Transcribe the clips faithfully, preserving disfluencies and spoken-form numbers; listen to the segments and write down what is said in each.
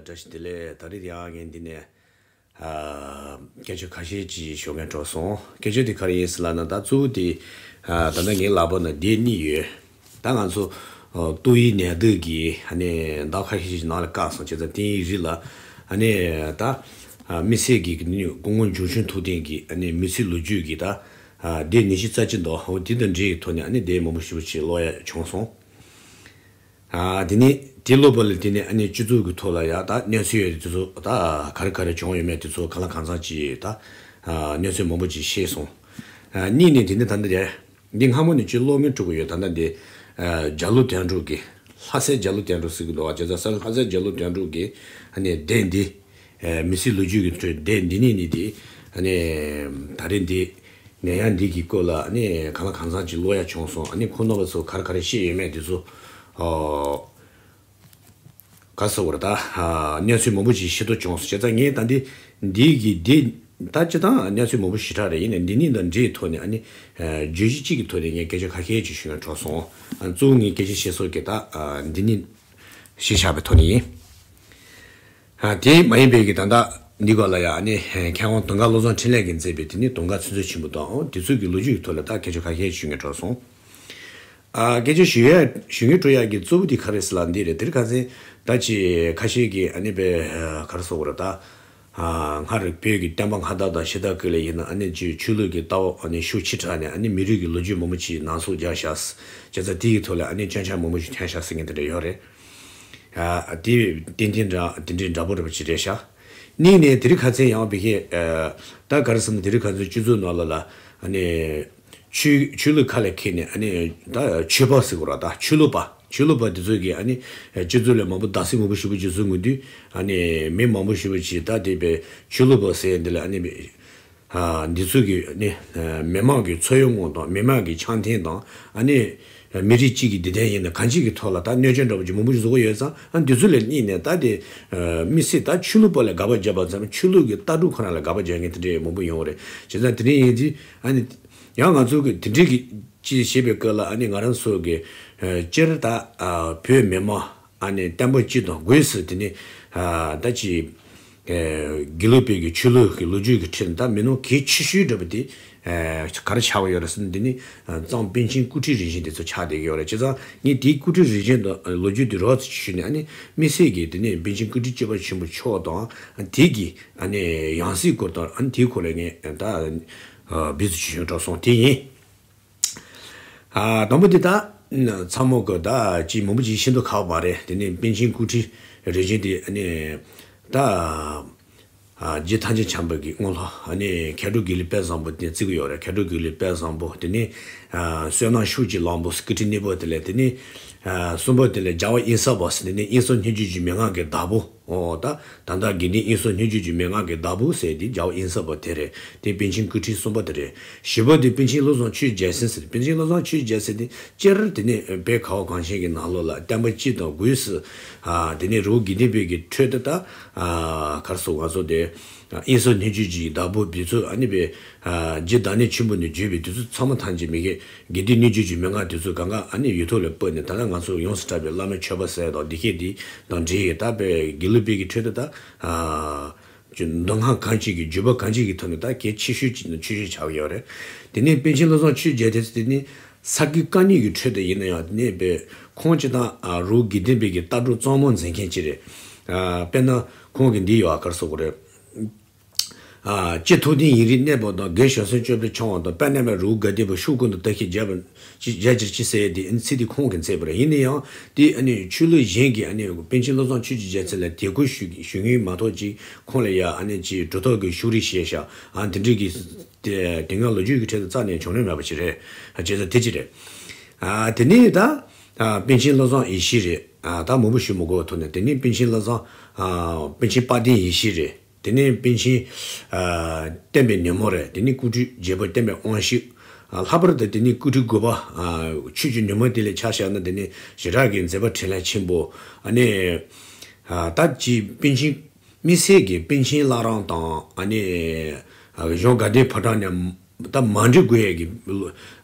བཀྲ་ཤིས་བདེ་ལེགས། ད་རེས་ཡང་ངས་འདི་ནས་ཨ་སྐད་ཆ་ཁ་ཤས་ཅིག་ཞུ་མཁན་འགྲོ་སོང་། སྐད་ཆ་དེ་ག་རེ་ཡིན་ཟེར་ལབ་ན། ད་གཙོ་བོ་དེ་ཨ་ད་ལྟ་ངའི་ལག་པ་ན་སྡེར་གཉིས་ཡོད། ད་ང་ཚོ་ཨ་ཏོག་དབྱིབས་ནད་དུག་གིས་ཨ་ནི་ཟླ་ཁ་ཤས་ཅིག་ནང་ལ་བཀག་སོང་། བྱས་ཙང་དེའི་རིགས་ལ་ཨ་ནི་ད་ཨ་དམིགས་བསལ་གྱི་ནི་སྐུ་ངོ་འབྱུང་ཆུང་ཐུབ་བསྟན་གྱིས་ཨ་ནི་མི་ཚེའི་ལོ་རྒྱུས་ཀྱི་ད་ཨ་སྡེར་ཉི་ཤུ་རྩ་གཅིག་འདུག། འོ་དེ་དང་འབྲེལ་གྱི་ཐོག་ནས་ཨ་ནི་སྡེར་མང་པོ་ཞེ་པོ་ཅིག་ཀློག་ཡ་བྱུང་སོང་། ཨ་དེ་ནས་དེ་ཀློག་པ་ལ་བརྟེན་ནས་ཨ་ནི་སྤྱི་ཚོགས་ཀྱི་ཐོག་ལ་ཡང་ད་གནས་ཚུལ་ཡོད་དེ་ཚོ་ད་ག་རེ་ག་རེ་བྱུང་ཡོད་མེད་དེ་ཚོ་གང་ལ་གང་འཚམ་ཅིག་ད་ཨ་གནས་ཚུལ་མང་པོ་ཅིག་ཤེས་སོང་། ཨ་གཉིས་ནས་དེ་ནས་ད་ལྟ་དེ་འདི་སྔ་མོ་ནས་ཅིག་ཀློག་མིན་འགྲོ་གི་ཡོད། ད་ལྟ་འདི་ཨ་རྒྱ་ལོ་དོན་གྲུབ་ཀྱི་ལྷ་སའི་རྒྱ་ལོ་དོན་གྲུབ་ཟེར་གི་འདུག་བ། བྱས་ཙང་ལྷ་སའི་རྒྱ་ལོ་དོན་གྲུབ་ཀྱི་ཨ་ནི་སྡེར་འདི་ཨ་མི་ཚེའི་ལོ་རྒྱུས་ཀྱི་ཁྲོད་སྡེར་འདི་ནས་ནི་དེ་ཨ་ནི་ད་རེས་འདི་ནད་ཡམས་འདི་གི་སྐོར་ལ་ཨ་ནི་གང་ལ་གང་འཚམ་ཅིག་ཀློག་ཡ་བྱུང་སོང་། ཨ་ནི་ཁོང་རྣམ་པ་ཚོ་ག་རེ་ག་རེ་བཤད་ཡོད་མེད་དེ་ཚོ་ཨོ་ག་ཟེར་བ་རེད། ད་ཨ་གནས་ཚུལ་མང་པོ་ཅིག་ཤེས་རྟོགས་བྱུང་སོང་། བྱས་ཙང་ངས་ད་འདི་འདི་གི་འདི་ད་སྤྱིར་བཏང་གནས་ཚུལ་མང་པོ་ཞེ་དྲག་རེད། ཡིན་ནའི་འདི་གཉིས་དང་འབྲེལ་ཐོག་ནས་ཨ་ནི་ཨ་བརྗོད་གཞི་གཅིག་གི་ཐོག་ནས་ངས་སྐད་ཆ་ཁ་ཤས་ཅིག་ཞུ་ཡ་འགྲོ་སོང་། ཨ་གཙོ་བོ་ངས་སྐད་ཆ་བཤད་ས་གི་ད་ཨ་འདི་གཉིས་གཞི་བཞག་པའི་ཐོག་ནས་ཡིན། ཨ་དེ་མ་ཡིན་པའི་གི་ད་ལྟ་འདི་སྐོར་ལ་ཡང་ཨ་ནི་མཁས་དབང་དུང་དཀར་བློ་བཟང་འཕྲིན་ལས་ཀྱིས་མཛད་པའི་དེ་ནི་དུང་དཀར་ཚོན་མཛོད་ཆེན་པོ་དང་དེ་ཚོ་གི་ལོ་རྒྱུས་ཀྱི་ཐོག་ལ་ད་སྐད་ཆ་ཁ་ཤས་ཞུ་ངེས་འགྲོ་སོང་། ཨ་སྐད་ཆ་ཞུ་ཡ་ཞུ་ངེས་འགྲོ་ཡ་གི་གཙོ་བོ་དེ་ག་རེ་ཟེར་ལ་འདི་རེད། དེ་རིང་ཁ་སང་ད་ཅི་ཁ་ཤས་ཀྱིས་ཨ་ནི་པའི་ཨ་ག་རེ་ཟེར་དགོས་རེད། ད་ཨ་སྔར་བོད་ཀྱི་བསྟན་པ་མངའ་ཐང་དང་ཞི་བདེ་སྐོར་ལ་ཡིན་ན་ཨ་ནི་ཅི་ཆོས་ལུགས་ཀྱི་ལྟ་བ་ཨ་ནི་ཤུགས་ཆེ་དྲགས་ནས་ཨ་ནི་མི་རིགས་ཀྱི་ལོ་རྒྱུས་མང་པོ་ཅིག་ནང་གསུག་རྒྱག་བཞག་བྱས་ཙང་དེའི་ཐོག་ལ་ཨ་ནི་སྐྱོན་ཆ་མང་པོ་ཞིག་ཐོན་བཞག་ཟེར་མཁན་དེ་འདྲ་ཡོད་རེད། ཨ་དེ་ཏན་ཏན་འདྲ་དེ་འདྲའི་འདྲ་པོ་རེད་པ་ཅིག་རེད་ཤག། གཉིས་ནས་དེ་རིང་ཁ་སང་ཡང་བི་ཁེ་ཨ་ད་ག་རེ་ཟེར་ན། དེ་རིང་ཁ་སང་སྤྱི་ཚོགས་ནང་ལ་ལ་ཨ་ནི་ཆོས་ཆོས་ལུགས་ཁ་ལ་འཁྱེར་ནས་ཨ་ནི་ད་ཆོས་པ་ཟེར་དགོས་ར། ད་ཆོས་ལུགས་པ་ཆོས་ལུགས་པ་དེ་ཚོ་གིས་ཨ་ནི་སྤྱི་ཚོགས་ལ་མང་པོ་རྡབ་གསིག་མང་པོ་ཞེ་པོ་ཅིག་བཟོ་གི་འདུག། ཨ་ནི་མི་མང་པོ་ཞེ་པོ་ཅིག་ད་དེ་པའི་ཆོས་ལུགས་པ་ཟེར་འདི་ལ་ཨ་ནི། ཨ་འདི་ཚོ་གི་ནི་ཨ་མི་མང་གི་འཚོ་ཡོང་ངོ་དང་མི་མང་གི་ཆ་རྐྱེན་དང་ཨ་ནི་མི་རིགས་གཅིག་གི་བདེ་དོན་ཡིན་ན་གང་ཅིག་གི་ཐོག་ལ་ད་གནོད་སྐྱོན་འདྲ་པོ་ཅིག་མང་པོ་ཞིག་བཟོ་གི་ཡོད་ཙང་། ཨ་འདི་ཚོ་ལ་གཉིས་ནས་ད་དེ་ཨ་དམིགས་བསལ་ད་ཆོས་ལུགས་པ་ལ་དགག་པ་བརྒྱབ་པ་ཙམ། ཆོས་ལུགས་ཀྱི་ལྟ་གྲུབ་ཁོ་རང་ལ་དགག་པ་རྒྱག་མཁན་དེ་འདྲ་མང་པོ་ཡོང་བ་རེད། བྱས་ཙང་དེ་འདྲ་ཡིན་དུས་ཨ་ནི་ཡང་ང་ཚོ་གི་དེ་འདྲའི་གི་ཅིག་བྱེད་པའི་སྐབས་ལ་ཨ་ནི་ང་རང་ཚོ་གི་ཨ་སྤྱིར་ད་ཨ་བོད་མི་མང་ཨ་ནི་བསྟན་པ་སྤྱི་དང་སྒོས་སུ་དེ་ནི་ཨ་ད་ཅི་ཨ་དགེ་ལུགས་པའི་གི་ཆོས་ལུགས་ཀྱི་ལོ་རྒྱུས་ཀྱི་ཁྲིད་ད་མི་ནོར་གལ་ཆེ་ཤོས་འདྲ་པོ་དེ་ཨ་ག་རེ་ཆགས་པ་ཡོད་རེད་ཟེར་ན། དེ་ནི་ཨ་གཙང་པཎ་ཆེན་སྐུ་ཁྲིད་རིམ་བཞིན་དེ་ཚོ་ཆགས་བསྡད་ཀྱི་ཡོད་རེད། བྱས་ཙང་ངས་དེའི་སྐུ་ཁྲིད་རིམ་བཞིན་དང་ལོ་རྒྱུས་དེ་རོབ་ཙམ་ཞུས་ནས། ཨ་ནི་དམིགས་བསལ་གྱི་དེ་ནི་པཎ་ཆེན་སྐུ་ཕྲེང་བཅུ་པ་ཆེན་པོ་མཆོག་དང་དེ་གི་ཨ་ནི་ཡང་སྲིད་སྐོར་དང་ཨ་ནི་དེའི་སྐོར་ལ་ངས་ད་འབུ་ཚུགས་ཞུས་འགྲོ་སོང་། དེ་ཡིན། ཨ་དང་པོ་དེ་ད་ཚང་མ་གི་ད་ཅིག་མང་པོ་ཅིག་ཤེས་མདོག་ཁ་པོ་མ་རེད། དེ་ནས་པཎ་ཆེན་སྐུ་ཕྲེང་རིམ་བཞིན་དེ་ཨ་ནི་ད་ཨ་རྗེ་ཐམས་ཅད་མཁྱེན་པ་གི་དངོས་སློབ། ཨ་ནི་མཁས་གྲུབ་དགེ་ལེགས་དཔལ་བཟང་པོ་དེ་བརྩི་གི་ཡོད་རེད། མཁས་གྲུབ་དགེ་ལེགས་དཔལ་བཟང་པོ། དེ་ནས་ཨ་བསོད་ནམས་ཤུགས་ཀྱི་གླང་པོ་སྐུ་ཕྲེང་གཉིས་པ་དེ་ལས། དེ་ནས་ཨ་གསུམ་པ་དེ་ལས་རྒྱལ་བ་དབེན་ས་པ་ཟེར། དེ་ནས་དབེན་ས་སྙན་བརྒྱུད་ཀྱི་མན་ངག་གི་བདག་པོ། ཨོ་ད་ད་ལྟ་དགེ་ལྡན་དབེན་ས་སྙན་བརྒྱུད་ཀྱི་མན་ངག་གི་བདག་པོ་ཟེར་དེ་རྒྱལ་བ་དབེན་ས་པ་དེ་རེད། དེ་པཎ་ཆེན་སྐུ་ཕྲེང་གསུམ་པ་དེ་རེད། བཞི་པ་དེ་པཎ་ཆེན་བློ་བཟང་ཆོས་རྒྱལ་མཚན་ཟེར། པཎ་ཆེན་བློ་བཟང་ཆོས་རྒྱལ་མཚན་དེ་སྤྱིར་དེ་ནས་བོད་ཁ་བ་གངས་ཅན་གྱི་ནང་ལོགས་ལ་བསྟན་པ་སྤྱི་དང་སྒོས་སུ་ཨ་དེ་ནས་རི་བོ་དགེ་ལྡན་པའི་གི་ཁྲོད་དུ་ད་ཨ་ག་རེ་ཟེར། ང་ཚོ་དེ་དབེན་ས་སྙན་བརྒྱུད་ཀྱི་བདག་པོ་འབུ་ཚུགས་ཨ་ནི་པའི་ཨ་རྗེ་བདག་ཉིད་ཆེན་པོ་ནས་བརྒྱུད་པའི་དེ་ཚོ་ཚང་མ་ཐམས་ཅད་མི་དགེ་དགེ་ལྡན་སྙན་བརྒྱུད་ཀྱི་མན་ངག་དེ་ཚོ་གང་ག་ཨ་ནི་ཡིག་ཐོག་ལ་སྤེལ་ནས། ད་ལྟ་ང་ཚོ་ཡོངས་སུ་གྲགས་པའི་བླ་མའི་མཆོད་པ་ཟེར་དང་འདི་སྐད་འདི་དང་འབྲེལ་ཡོད། ད་དཔེ་དགེ་ལུགས་པའི་གི་ཁྲོད་དུ་ད་ཨ་མདོ་སྔགས་གང་ཅིག་གི་བརྒྱུད་པ་གང་ཅིག་གི་ཐོག་ནས་ད་གལ་ཆེ་ཤོས་ཅིག་ནང་ཆོས་ཞུགས་ཆགས་ཀྱི་ཡོད་རེད། དེ་ནས་པཎ་ཆེན་བློ་བཟང་ཆོས་རྒྱལ་དེ་ཚོ་དེ་ནི་ས་དགེ་བཀའ་རྙིང་གི་ཁྲོད་དུ་ཡིན་ན་ཡང་། དེ་ནས་དཔེ་ཁོང་སྤྱིར་བཏང་ཨ་རི་བོ་དགེ་ལྡན་པའི་གི་ལྟ་གྲུབ་གཙང་མ་འཛིན་མཁན་ཅིག་རེད། ཨ་དཔེར་ན་ཁོང་གི་འདི་ཡོད་ཨ། ག་རེ་ཟེར་དགོས་རེད། ཨ་སྤྱི་ཐུབ་བསྟན་ཡུན་རིང་གནས་པ་དང་། དགེ་བའི་བྱང་སེམས་སྤྱོད་པས་འཆང་བ་དང་། དཔལ་རྣམ་པའི་རི་བོ་དགའ་ལྡན་པ། ཕྱོགས་ཀུན་ཏུ་དར་ཞིང་རྒྱས་པར་ཅི་རྒྱས་གྱུར་ཅིག་ཟེར་ཡས་དེ་ཨ་ནི་ཚིག་དེ་ཁོང་གིས་མཛད་པ་རེད། ཡིན་ན་ཡང་དེ་ཨ་ནི་ཆོས་ལུགས་གཞན་གྱི་ཨ་ནི་པཎ་ཆེན་བློ་བཟང་ཆོས་ཀྱི་རྒྱལ་མཚན་ལ་དད་གུས་ཞུ་ཞུ་མཁན་མ་གཏོགས་ཅིག་ཁོང་ལ་ཡ་ཨ་ནི་ཅིག་གྲུབ་ཐོབ་ཀྱི་ཕྱོགས་རིས་བཤད་བཞག་ཨ་དེ་འདྲའི་གི་དེ་དེ་སྔ་ལོ་རྒྱུས་ཀྱི་ཁྲོད་དུ་རྩ་ནས་བྱུང་མྱོང་མེད་པ་ཞིག་རེད། བྱས་ཙང་དེ་ཅི་རེད། ཨ་དེ་ནས་ད་ཨ་པཎ་ཆེན་བློ་བཟང་ཡེ་ཤེས་རེད། ཨ་ད་མང་པོ་ཞུ་མི་དགོས་པའི་ཐོག་ནས། དེ་ནས་པཎ་ཆེན་བློ་བཟང་ཨ་པཎ་ཆེན་དཔལ་ལྡན་ཡེ་ཤེས་རེད། དེ་ནས་པཎ་ཆེན་ཨ་བསྟན་པའི་ཉིན་མོ་རེད། དེ་ནས་སྐུ་ཕྲེང་བརྒྱད་པ་བསྟན་པའི་དབང་ཕྱུག། ཨ་ལྷག་པར་དུ་དེ་ནས་སྐུ་ཕྲེང་དགུ་པ་ཨ་ཆོས་ཀྱི་ཉི་མ་དེ་ལ་ཆ་བཞག་ན། དེ་ནས་ཞེ་དྲག་གི་མཛད་པ་འཕྲིན་ལས་ཆེན་པོ། ཨ་ནི་ཨ་ད་ཅི་པཎ་ཆེན་དམིགས་བསལ་གྱི་པཎ་ཆེན་བླ་བྲང་དང་། ཨ་ནི་ཨ་གཞུང་དགའ་ལྡན་ཕོ་བྲང་ནས་ ད་མ་འགྲིག་དགོས་ཡས་ཀྱི།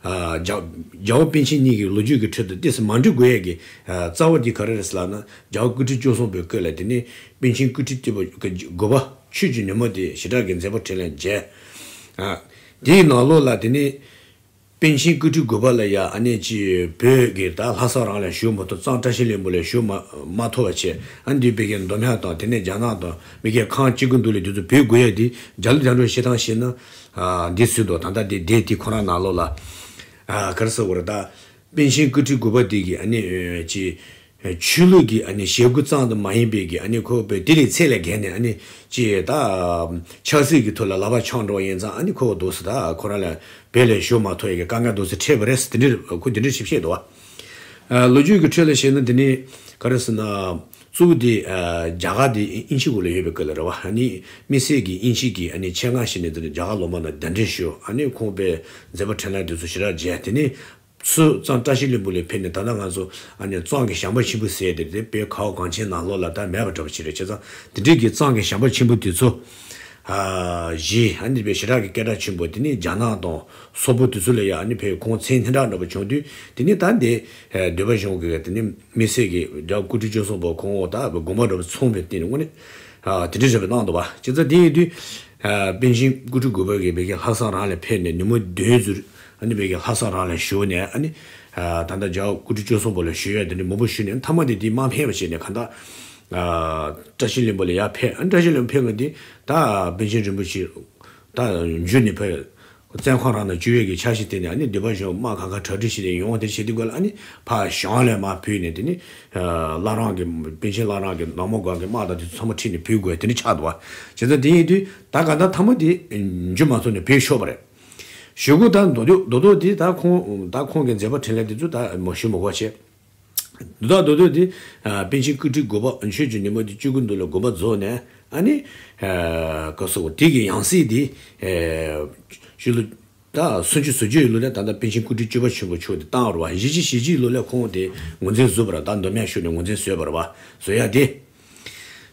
ཨ། རྒྱ་རྒྱལ་བ་པཎ་ཆེན་གཉིས་ཀྱི་ལོ་རྒྱུས་ཀྱི་ཁྲོད་དུ་ཏོག་ཙམ་མ་འགྲིག་དགོས་ཡས་ཀྱི། ཨ། རྩ་བ་དེ་ག་རེ་རེད་ཟེར་ལབ་ན། རྒྱལ་བ་སྐུ་ཕྲེང་བཅུ་གསུམ་པའི་སྐབས་ལ་དེ་ནས་པཎ་ཆེན་སྐུ་ཕྲེང་དགུ་པ་ཆོས་ཀྱི་ཉི་མ་དེ་ཞི་དྲག་གི་མཛད་པ་འཕྲིན་ལས་མཇལ། ཨ། དེའི་ནང་ལོགས་ལ་དེ་ནས་པཎ་ཆེན་སྐུ་ཕྲེང་དགུ་པ་ལ་ཡ་ཨ་ནི་ཅིག་བོད་ཀྱི་ད་ལྷ་ས་རང་ལ་བཞུགས་མ་ཐུབ། གཙང་བཀྲ་ཤིས་ལྷུན་པོ་ལ་བཞུགས་མ་མ་ཐུབ་པ་བྱས། ཨ་ནི་འདི་བོད་ཀྱི་མདོ་སྨད་དང་དེ་ནས་རྒྱ་ནག་དང་མི་སྒེར་གང་ཅི་དགོས་འདུག་ལས་དེ་ཚོ་བོད་དགོས་ཡ་དེ་རྒྱ་ལོ་དོན་གྲུབ་བཤད་སྟངས་བཤད་ན། ཨ། འདི་ཟེར་འདུག་ད་ལྟ་དེ་དེ་དེ་ཁོ་རང་ནང་ལོགས་ལ། ཨ། ག་རེ་ཟེར་དགོས་རེད། ད་པཎ་ཆེན་སྐུ་ཕྲེང་དགུ་པ་དེ་གི་ཨ་ནི་ཅིག་ཆོས་ལུགས་ཀྱི་ཨ་ནི་བྱེད་སྒོ་ཙམ་དུ་མ་ཡིན་པའི་གི། ཨ་ནི་ཁོ་པའི་དེ་ལས་ཚད་ལས་བརྒལ་ནས། ཨ་ནི་ཅིག་ད་ཆབ་སྲིད་ཀྱི་ཐོག་ལ་ལག་པ་འཆང་འགྲོ་བ་ཡིན་ཙང་། ཨ་ནི་ཁོ་འདུག་སེ་ད་ཁོ་རང་ལ་བོད་ལ་བཞུགས་མ་ཐུབ་ཡས་ཀྱི་དཀའ་ངལ་འདུག་སེ་འཕྲད་པ་རེད་ཟེར། དེ་འདྲ་ཁོ་དེ་འདྲ་ཞིག་བཤད་འདུག་བ། ལོ་རྒྱུས་ཀྱི་ཁྲོད་ལ་བཤད་ན། དེ་ནི་ག་རེ་ཟེར་ན། གཙོ་བོ་དེ་རྒྱ་གར་དེ་དབྱིན་ཇི་འོག་ལ་ཡོད་པའི་སྐབས་ལ་རེད་བ། ཨ་ནི་དམིགས་བསལ་གྱི་དབྱིན་ཇི་གི་ཨ་ནི་ཆེད་མངགས་བྱས་ནས། དེ་ནི་རྒྱ་གར་ལུང་པ་ནང་གདན་འདྲེན་ཞུས། ཨ་ནི་ཁོང་པའི་མཛད་པ་འཕྲིན་ལས་དེ་ཚོ་ཞེ་དྲག་མཇལ། དེ་ནི། ཚུར་གཙང་བཀྲ་ཤིས་ལྷུན་པོ་ལ་ཕེབས་ནས། ད་ལྟ་ང་ཚོ་ཨ་ནི་གཙང་གི་ཞིང་པ་ཆེན་པོ་ཟེར་དེ་དེ་བོད་ཁ་བ་གངས་ཅན་ནང་ལོགས་ལ་ད་མེད་པ་འདྲ་པོ་ཞིག་རེད། བྱས་ཙང་དེ་འདྲའི་གི་གཙང་གི་ཞིང་པ་ཆེན་པོ་དེ་ཚོ། ཨ། གཞི་ཨ་ནི་བོད་ཞེ་དྲག་གི་སྐད་གྲགས་ཆེན་པོ། དེ་ནི་རྒྱ་ནག་དང་སོག་པོ་དེ་ཚོ་ལ་ཡ་ཨ་ནི་བོད་ཁོང་མཚན་སྙན་གྲགས་འདྲ་པོ་བྱུང་དུས། དེ་ནི་ད་འདི་སྡོད་པ་གཞུང་གི་དེ་ནི་དམིགས་བསལ་གྱི་རྒྱལ་བ་སྐུ་ཕྲེང་བཅུ་གསུམ་པ་ཁོང་འོ་ད་དགོངས་པ་འདྲ་པོ་ཚོམས་པའི་སྟེང་ནས་དངོས་གནས། ཨ། དེ་འདྲའི་རེ་བ་གནང་འདུག་བ། བྱས་ཙང་དེ་ཡིན་དུས། ཨ། པཎ་ཆེན་སྐུ་ཕྲེང་དགུ་པ་གིས་བོད་ཀྱི་ལྷ་ས་རང་ལ་ཕེབས་ནས་ཉིན་མོ་བདུན་ཟུར། ཨ་ནི་བོད་ཀྱི་ལྷ་ས་རང་ལ་བཞུགས་ནས། ཨ་ནི། ཨ། ད་ལྟ་རྒྱལ་བ་སྐུ་ཕྲེང་བཅུ་གསུམ་པ་ལ་ཞུ་ཡ་དེ་འདྲ་མང་པོ་ཞུས་ནས། མཐའ་མ་དེ་དེ་མ་ཕེབས་པ་བྱས་ནས་གང་ལྟར། ཨ། བཀྲ་ཤིས་ལྷུན་པོ་ལ་ཡར་ཕེབས། ཨ་ནི་བཀྲ་ཤིས་ལྷུན་པོ་ཕེབས་ནས་དེ་ད་པཎ་ཆེན་རིན་པོ་ཆེ་ད་མཇུག་ནས་ཕེབས། བཙོན་ཁང་རང་ནང་བཅུག་ཡས་ཀྱི་འཆར་གཞི་དེ་ནས། ཨ་ནི་སྡོད་པ་གཞུང་དམག་ཁག་ཁག་གྲ་སྒྲིག་བྱས་ནས་ཡོང་བ་དེ་བྱེད་དུས་སྐབས་ལ། ཨ་ནི་ཕར་ཞང་ལ་མར་བུད་ནས། དེ་ནི་བླ་བྲང་གི་པཎ་ཆེན་བླ་བྲང་གི་ནག་མོ་སྒང་གི་དམག་དང་དེ་ཚོ་ཚང་མ་ཁྲིད་ནས་བུད་དགོས་དེ་འདྲ་ཆགས་འདུག་བ། བྱས་ཙང་དེ་ཡིན་དུས་ད་ག་ད་མཐའ་མ་དེ་མཇུག་མ་རྫོགས་ནས་བུད་ཤོར་བ་རེད། ཞུ་སྒོ་ད་མདོ་མདོ་མདོ་དེ་ད་ཁོང་ད་ཁོང་གི་མཛད་པ་འཕྲིན་ལས་དེ་ཚོ་ད་མ་ཞུ་མ་དགོས་བྱས། མདོ་ད་མདོ་མདོ་དེ། ཨ། པཎ་ཆེན་སྐུ་ཕྲེང་དགུ་པ་ཆོས་ཀྱི་ཉི་མ་དེ་བཅུ་དགུ་འདུག་ལ་དགོངས་པ་རྫོགས་ནས། ཨ་ནི། ཨ། ག་སོགས་དེ་གི་ཡང་སྲིད་དེ། ཨ། ཕྱི་ལོ་ད་སུམ་ཅུ་སོ་བརྒྱད་ལོ་ལ་ད་ལྟ་པཎ་ཆེན་སྐུ་ཕྲེང་བཅུ་པ་ཆེན་པོ་མཆོག་དེ་བཏང་བ་རེད་བ། བཞི་བཅུ་ཞེ་གཅིག་ལོ་ལ་ཁོང་དེ་ངོས་འཛིན་བཟོས་པ་རེད། ད་མདོ་སྨད་ཕྱོགས་ནས་ངོས་འཛིན་བཟོས་པ་རེད་བ། བཟོ་ཡ་དེ།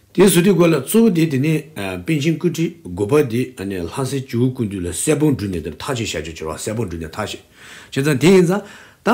དེ་བཟོ་དུས་སྐབས་ལ་གཙོ་བོ་དེ་དེ་ནས། ཨ། པཎ་ཆེན་སྐུ་ཕྲེང་དགུ་པ་དེ་ཨ་ནི་ལྷ་སའི་ཇོ་བོ་སྐུ་མདུན་ལ་གསལ་སྤོང་བསྒྲུབས་ནས་དེར་ཐག་བཅད་བྱ་རྒྱུ་བྱས་པ། གསལ་སྤོང་བསྒྲུབས་ནས་ཐག་བཅད། བྱས་ཙང་དེ་ཡིན་ཙང་ད་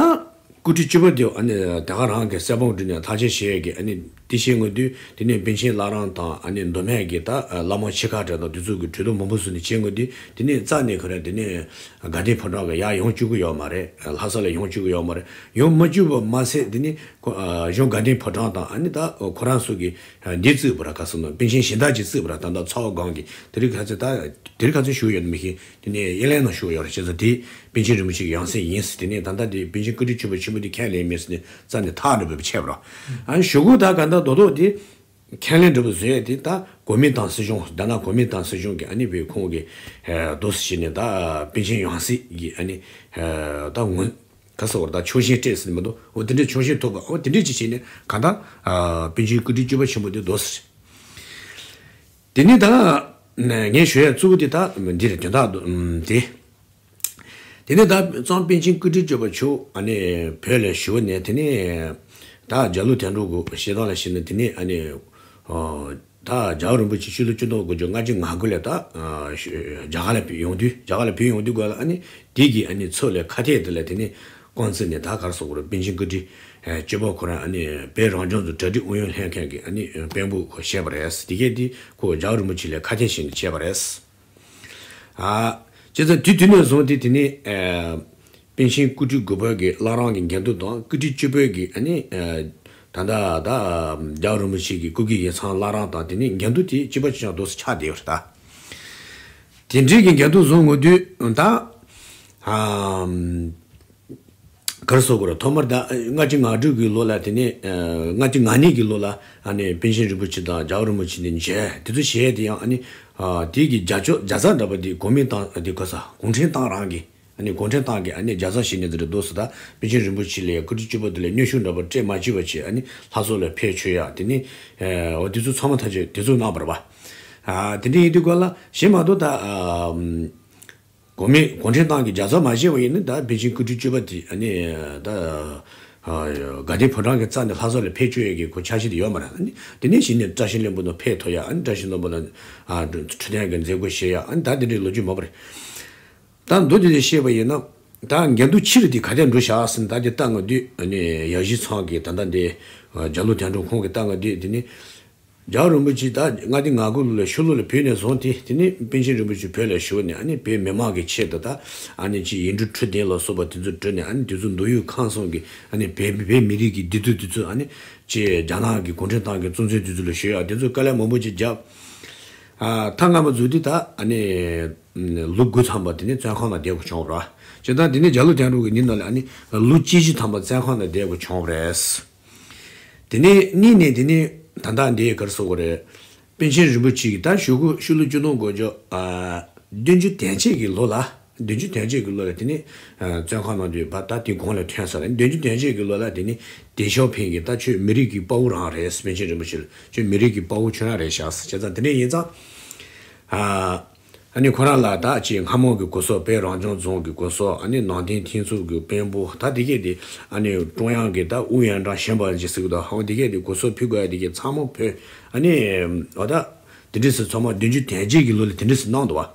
སྐུ་ཕྲེང་བཅུ་པ་དེ་ཨ་ནི་དེ་ག་རང་གི་གསལ་སྤོང་བསྒྲུབས་ནས་ཐག་བཅད་བྱས་ཀྱི། ཨ་ནི་དེ་བྱས་ཡོང་དུས་དེ་ནས་པཎ་ཆེན་བླ་བྲང་དང་། ཨ་ནི་མདོ་སྨད་ཀྱི་ད་བླ་མ་ཆེ་ཁག་གྲས་དང་དེ་ཚོ་གི་གྲོས་བསྡུར་མང་པོ་བཟོས་ནས་བྱས་ཡོང་དུས། དེ་ནས་རྩ་ནས་ཁོ་རང་དེ་ནས་དགའ་ལྡན་ཕོ་བྲང་གི་ཡར་ཡོང་བཅུག་གི་ཡོད་མ་རེད། ལྷ་ས་ལ་ཡོང་བཅུག་གི་ཡོད་མ་རེད། ཡོང་མ་བཅུག་པ་མ་ཟད། དེ་ནས་ཁོ། ཨ། གཞུང་དགའ་ལྡན་ཕོ་བྲང་དང་། ཨ་ནི་ད་ཁོ་རང་ཚོ་གི། ཨ། འདི་བརྩིགས་པ་ར། ག་ཟེར་ན། པཎ་ཆེན་གཞན་དག་ཅིག་བརྩིགས་པ་ར། ད་ལྟ་ཚ་བོ་སྒང་གི་དེ་རིང་ཁ་ཚོད་ད་དེ་རིང་ཁ་ཚོད་བཞུགས་ཡོད་ན་མི་ཤེས། དེ་ནས་དབྱིན་ལན་ནང་བཞུགས་ཡོད་ར། བྱས་ཙང་དེ་པཎ་ཆེན་རིན་པོ་ཆེ་གི་ཡང་སྲིད་ཡིན་ཟེར། དེ་ནས་ད་ལྟ་དེ་པཎ་ཆེན་སྐུ་ཕྲེང་བཅུ་པ་ཆེན་པོ་དེ་ཁས་ལེན་མེད་ཟེར་ནས་རྩ་ནས་ཐག་འདྲ་པོ་བཅད་པ་ར། ཨ་ནི་ཞུ་སྒོ་ད་ག་ད་རྡོག་རྡོག་དེ་ཁས་ལེན་འདྲ་པོ་བཟོས་ཡ་དེ་ད་གོ་མིན་ཏང་སྲིད་གཞུང་། རྒྱ་ནག་གོ་མིན་ཏང་སྲིད་གཞུང་གི་ཨ་ནི་བོད་ཁོངས་ཀྱི། ཨ། འདུག་སེ་བྱས་ནས་ད་པཎ་ཆེན་ཡང་སྲིད་ཀྱི་ཨ་ནི། ཨ། ད་ངོས། ག་ཟེར་བ་རེད། ད་ཆོག་མཆན་སྤྲད་ཟེར་ནི་མི་འདུག་འོ་དེ་འདྲའི་ཆོག་མཆན་ཐོབ་པ། འོ་དེ་འདྲའི་ཅིག་བྱས་ནས་གང་ལྟར། ཨ། པཎ་ཆེན་སྐུ་ཕྲེང་བཅུ་པ་ཆེན་པོ་དེ་འདུག་སེ། དེ་ནས་ད་ངས་ཞུ་ཡ་གཙོ་བོ་དེ་ད་འདི་རེད། དོན་དག་འདུག་དེ། དེ་ནས་ད་གཙང་པཎ་ཆེན་སྐུ་ཕྲེང་བཅུ་པ་མཆོག་ཨ་ནི་བོད་ལ་བཞུགས་ནས། དེ་ནས་ད་རྒྱ་ལོ་དོན་གྲུབ་ཀྱི་བཤད་སྟངས་ལ་བྱས་ན། དེ་ནས་ཨ་ནི། ཨོ། ད་རྒྱལ་བ་རིན་པོ་ཆེ་ཕྱི་ལོ་ཆིག་སྟོང་དགུ་བརྒྱ་ལྔ་བཅུ་ང་དགུ་ལ་ད། ཨ། རྒྱ་གར་ལ་ཡོང་དུས། རྒྱ་གར་ལ་བུད་ཡོང་དུས་སྐབས་ལ། ཨ་ནི་དེ་གི་ཨ་ནི་མཚོ་ལ་ཁ་གཏད་དེ་ལ་དེ་ནས་རྐང་བཙུགས་ནས། ད་ག་རེ་ཟེར་དགོས་རེད། པཎ་ཆེན་སྐུ་ཕྲེང་བཅུ་པ་ཁོ་རང་ཨ་ནི་བོད་རང་སྐྱོང་ལྗོངས་གྲ་སྒྲིག་ཨུ་ཡོན་ལྷན་ཁང་གི་ཨ་ནི་དཔོན་པོ་ཁོ་བྱས་པ་རེད། དེ་གས་དེ་ཁོ་རྒྱལ་བ་རིན་པོ་ཆེ་ལ་ཁ་གཏད་བྱས་ནས་བྱས་པ་རེད། ཨ། བྱས་ཙང་དེ་དུས་ནས་བཟུང་སྟེ་དེ་ནས། ཨ། པཎ་ཆེན་སྐུ་ཕྲེང་དགུ་པ་གི་བླ་བྲང་གི་འགལ་འདུ་དང་། སྐུ་ཕྲེང་བཅུ་པ་གི་ཨ་ནི། ཨ། ད་ལྟ་ད་རྒྱལ་བ་རིན་པོ་ཆེ་གི་སྐུ་སྒེར་ཡིག་ཚང་བླ་བྲང་དང་། དེ་ནས་འགལ་འདུ་དེ་གཅིག་པ་གཅིག་རྐྱང་འདུག་སེ་ཆགས་བསྡད་ཡོད་རེད་ད། དེ་འདྲའི་གི་འགལ་འདུ་བཟོ་ཡོང་དུས་ད། ཨ། ག་རེ་ཟེར་དགོས་རེད། ཐོག་མར་ད་ལྔ་བཅུ་ང་དྲུག་གི་ལོ་ལ། དེ་ནས། ཨ། ལྔ་བཅུ་ང་གཉིས་ཀྱི་ལོ་ལ་ཨ་ནི་པཎ་ཆེན་རིན་པོ་ཆེ་དང་རྒྱལ་བ་རིན་པོ་ཆེ་གཉིས་མཇལ། དེ་ཚོ་བྱས་དེ་ཡང་ཨ་ནི། ཨ། དེ་གི་རྒྱ་ཕྱོགས་རྒྱལ་ཚ་འདྲ་པོ་དེ་གོ་མིན་ཏང་དེ་ག་ས་གུང་ཁྲན་ཏང་རང་གི། ཨ་ནི་གུང་ཁྲན་ཏང་གི་ཨ་ནི་རྒྱལ་ཚ་བྱས་ནས་དེ་འདྲ་འདུག་སེ། ད་པཎ་ཆེན་རིན་པོ་ཆེ་ལ་སྐུ་ཕྲེང་བཅུ་པ་དེ་ལ་གནོན་ཤུགས་འདྲ་པོ་སྤྲད་མ་བཅུག་པ་བྱས། ཨ་ནི་ལྷ་ས་ལ་ཕེབས་བཅུག་ཡ། དེ་ནས། ཨ། འོ་དེ་ཚོ་ཚང་མ་ཐག་གཅོད་དེ་ཚོ་གནང་བ་རེད་པ། ཨ། དེ་འདྲ་ཡིན་དུས་སྐབས་ལ་གཞན་མ་གཏོགས་ད། ཨ། གོ་མིན་གུང་ཁྲན་ཏང་གི་རྒྱལ་ཚ་མ་བྱས་པ་ཡིན་ན། ད་པཎ་ཆེན་སྐུ་ཕྲེང་བཅུ་པ་དེ་ཨ་ནི་ད། ཨ། དགའ་ལྡན་ཕོ་བྲང་གི་རྩ་ནས་ལྷ་ས་ལ་ཕེབས་བཅུག་ཡས་ཀྱི་ཁོ་འཆར་གཞི་དེ་ཡོད་མ་རེད། ཨ་ནི་དེ་ནས་གཞི་ནས་བཀྲ་ཤིས་ལྷུན་པོ་ནང་ཕེབས་ཐུབ་ཡ། ཨ་ནི་བཀྲ་ཤིས་ལྷུན་པོ་ནང་། ཨ། འཕྲོད་བསྟེན་གྱི་མཛད་སྒོ་བྱེད་ཡ། ཨ་ནི་ད་དེ་འདྲའི་ལོ་རྒྱུས་མང་པོ་རེད། ད་མདོ་དེ་ལས་བཤད་པ་ཡིན་ན། ད་འགལ་འདུ་ཕྱིར་དེ་ག་དེ་འགྲོ་བཞག་ཟིན་ད་དེ་ལྟ་ང་དུས་ནི་ཡ་གཞི་ཚང་གི་ད་ལྟ་འདི་རྒྱ་ལོ་དོན་གྲུབ་ཁོང་གི་ལྟ་ང་དུས་དེ་ནི། རྒྱལ་བ་རིན་པོ་ཆེ་ད་ལྔ་སྡེ་ང་དགུ་ལོ་ལ་ཤོ་ལོ་ལ་བོད་ནས་བཟུང་སྟེ་དེ་ནི་པཎ་ཆེན་རིན་པོ་ཆེ་བོད་ལ་བཞུགས་ནས་ཨ་ནི་བོད་མི་མང་གི་ཆེད་དུ་ད་ཨ་ནི་ཅི་ཡིག་འབྲུ་ཁྲི་བདུན་ལ་སོགས་པ་དེ་ཚོ་བྲིས་ནས་ཨ་ནི་དེ་ཚོ་མདོ་དབུས་ཁམས་གསུམ་གྱི་ཨ་ནི་བོད་བོད་མི་རིགས་ཀྱི་བདེ་སྡུག་དེ་ཚོ་ཨ་ནི་ཅི་རྒྱ་ནག་གི་གུང་ཁྲན་ཏང་གི་གཙོ་འཛིན་དེ་ཚོ་ལ་ཞུ་ཡག་དེ་ཚོ་དཀའ་ལས་མང་པོ་ཅིག་བརྒྱབ། ཨ་ཐ་སྔ་མ་བཟོས་དུས་ད་ཨ་ནི་ལོ་དགུ་ཐམ་པ་དེ་ནི་བཙོན་ཁང་ནང་བསྡད་དགོས་བྱུང་བ་ར། བྱས་ཙང་དེ་ནི་རྒྱ་ལོ་དོན་གྲུབ་ཀྱི་ཉིན་ནང་ལ་ཨ་ནི་ལོ་གཅིག་བཞི་ཐམ་པ་བཙོན་ཁང་ནང་བསྡད་དགོས་བྱུང་བ་རེད། དེ་ནས་གཉིས་ནས་དེ་ནས་ད་ལྟ་འདི་གར་སོགས་པ་རེད། པཎ་ཆེན་རིན་པོ་ཆེ་གིས་ད་ཞུ་གུ་ཤུ་ལུ་བཅུ་སྟོང་དགུ་བརྒྱ་ཨ་བདུན་ཅུ་དོན་གཅིག་གི་ལོ་ལ། བདུན་ཅུ་དོན་གཅིག་གི་ལོ་ལ་དེ་ནས་ཨ་བཙོན་ཁང་ནང་དུ་བ་ད་དེ་གོང་ལ་ཐོན་ས་རེད། བདུན་ཅུ་དོན་གཅིག་གི་ལོ་ལ་དེ་ནས་ཏེང་ཞའོ་ཕིང་གིས་ད་ཁྱོད་མི་རིགས་ཀྱི་དཔའ་བོ་རང་རེད། པཎ་ཆེན་རིན་པོ་ཆེ་ལ་ཁྱོད་མི་རིགས་ཀྱི་དཔའ་བོ་ཁྱོད་རང་རེད་བཞག་ཟེར། བྱས་ཙང་དེ་འདྲ་ཡིན་ཙང་ཨ། ཨ་ནི་ཁོ་རང་ལ་ད་ཅིག་སྔ་མོ་གི་གོ་ས་དཔལ་རང་སྐྱོང་རྫོང་གི་གོ་ས་ཨ་ནི་ནང་བསྟན་མཐུན་ཚོགས་ཀྱི་དཔོན་པོ་ད་དེ་གས་དེ་ཨ་ནི་ཀྲུང་དབྱང་གི་ད་ཨུ་ཡོན་ཀྲང་གཞོན་པ་ཅིག་ཟེར་གི་འདུག་ཧང་དེ་གས་དེ་གོ་ས་ཕུལ་དགོས་ཡ་དེ་གས་ཚང་མ་ཕུལ། ཨ་ནི་འོ་ད་དེ་འདྲས་སུ་ཚང་མ་བདུན་ཅུ་དོན་གཅིག་གི་ལོ་ལ་དེ་འདྲས་སུ་གནང་འདུག་བ།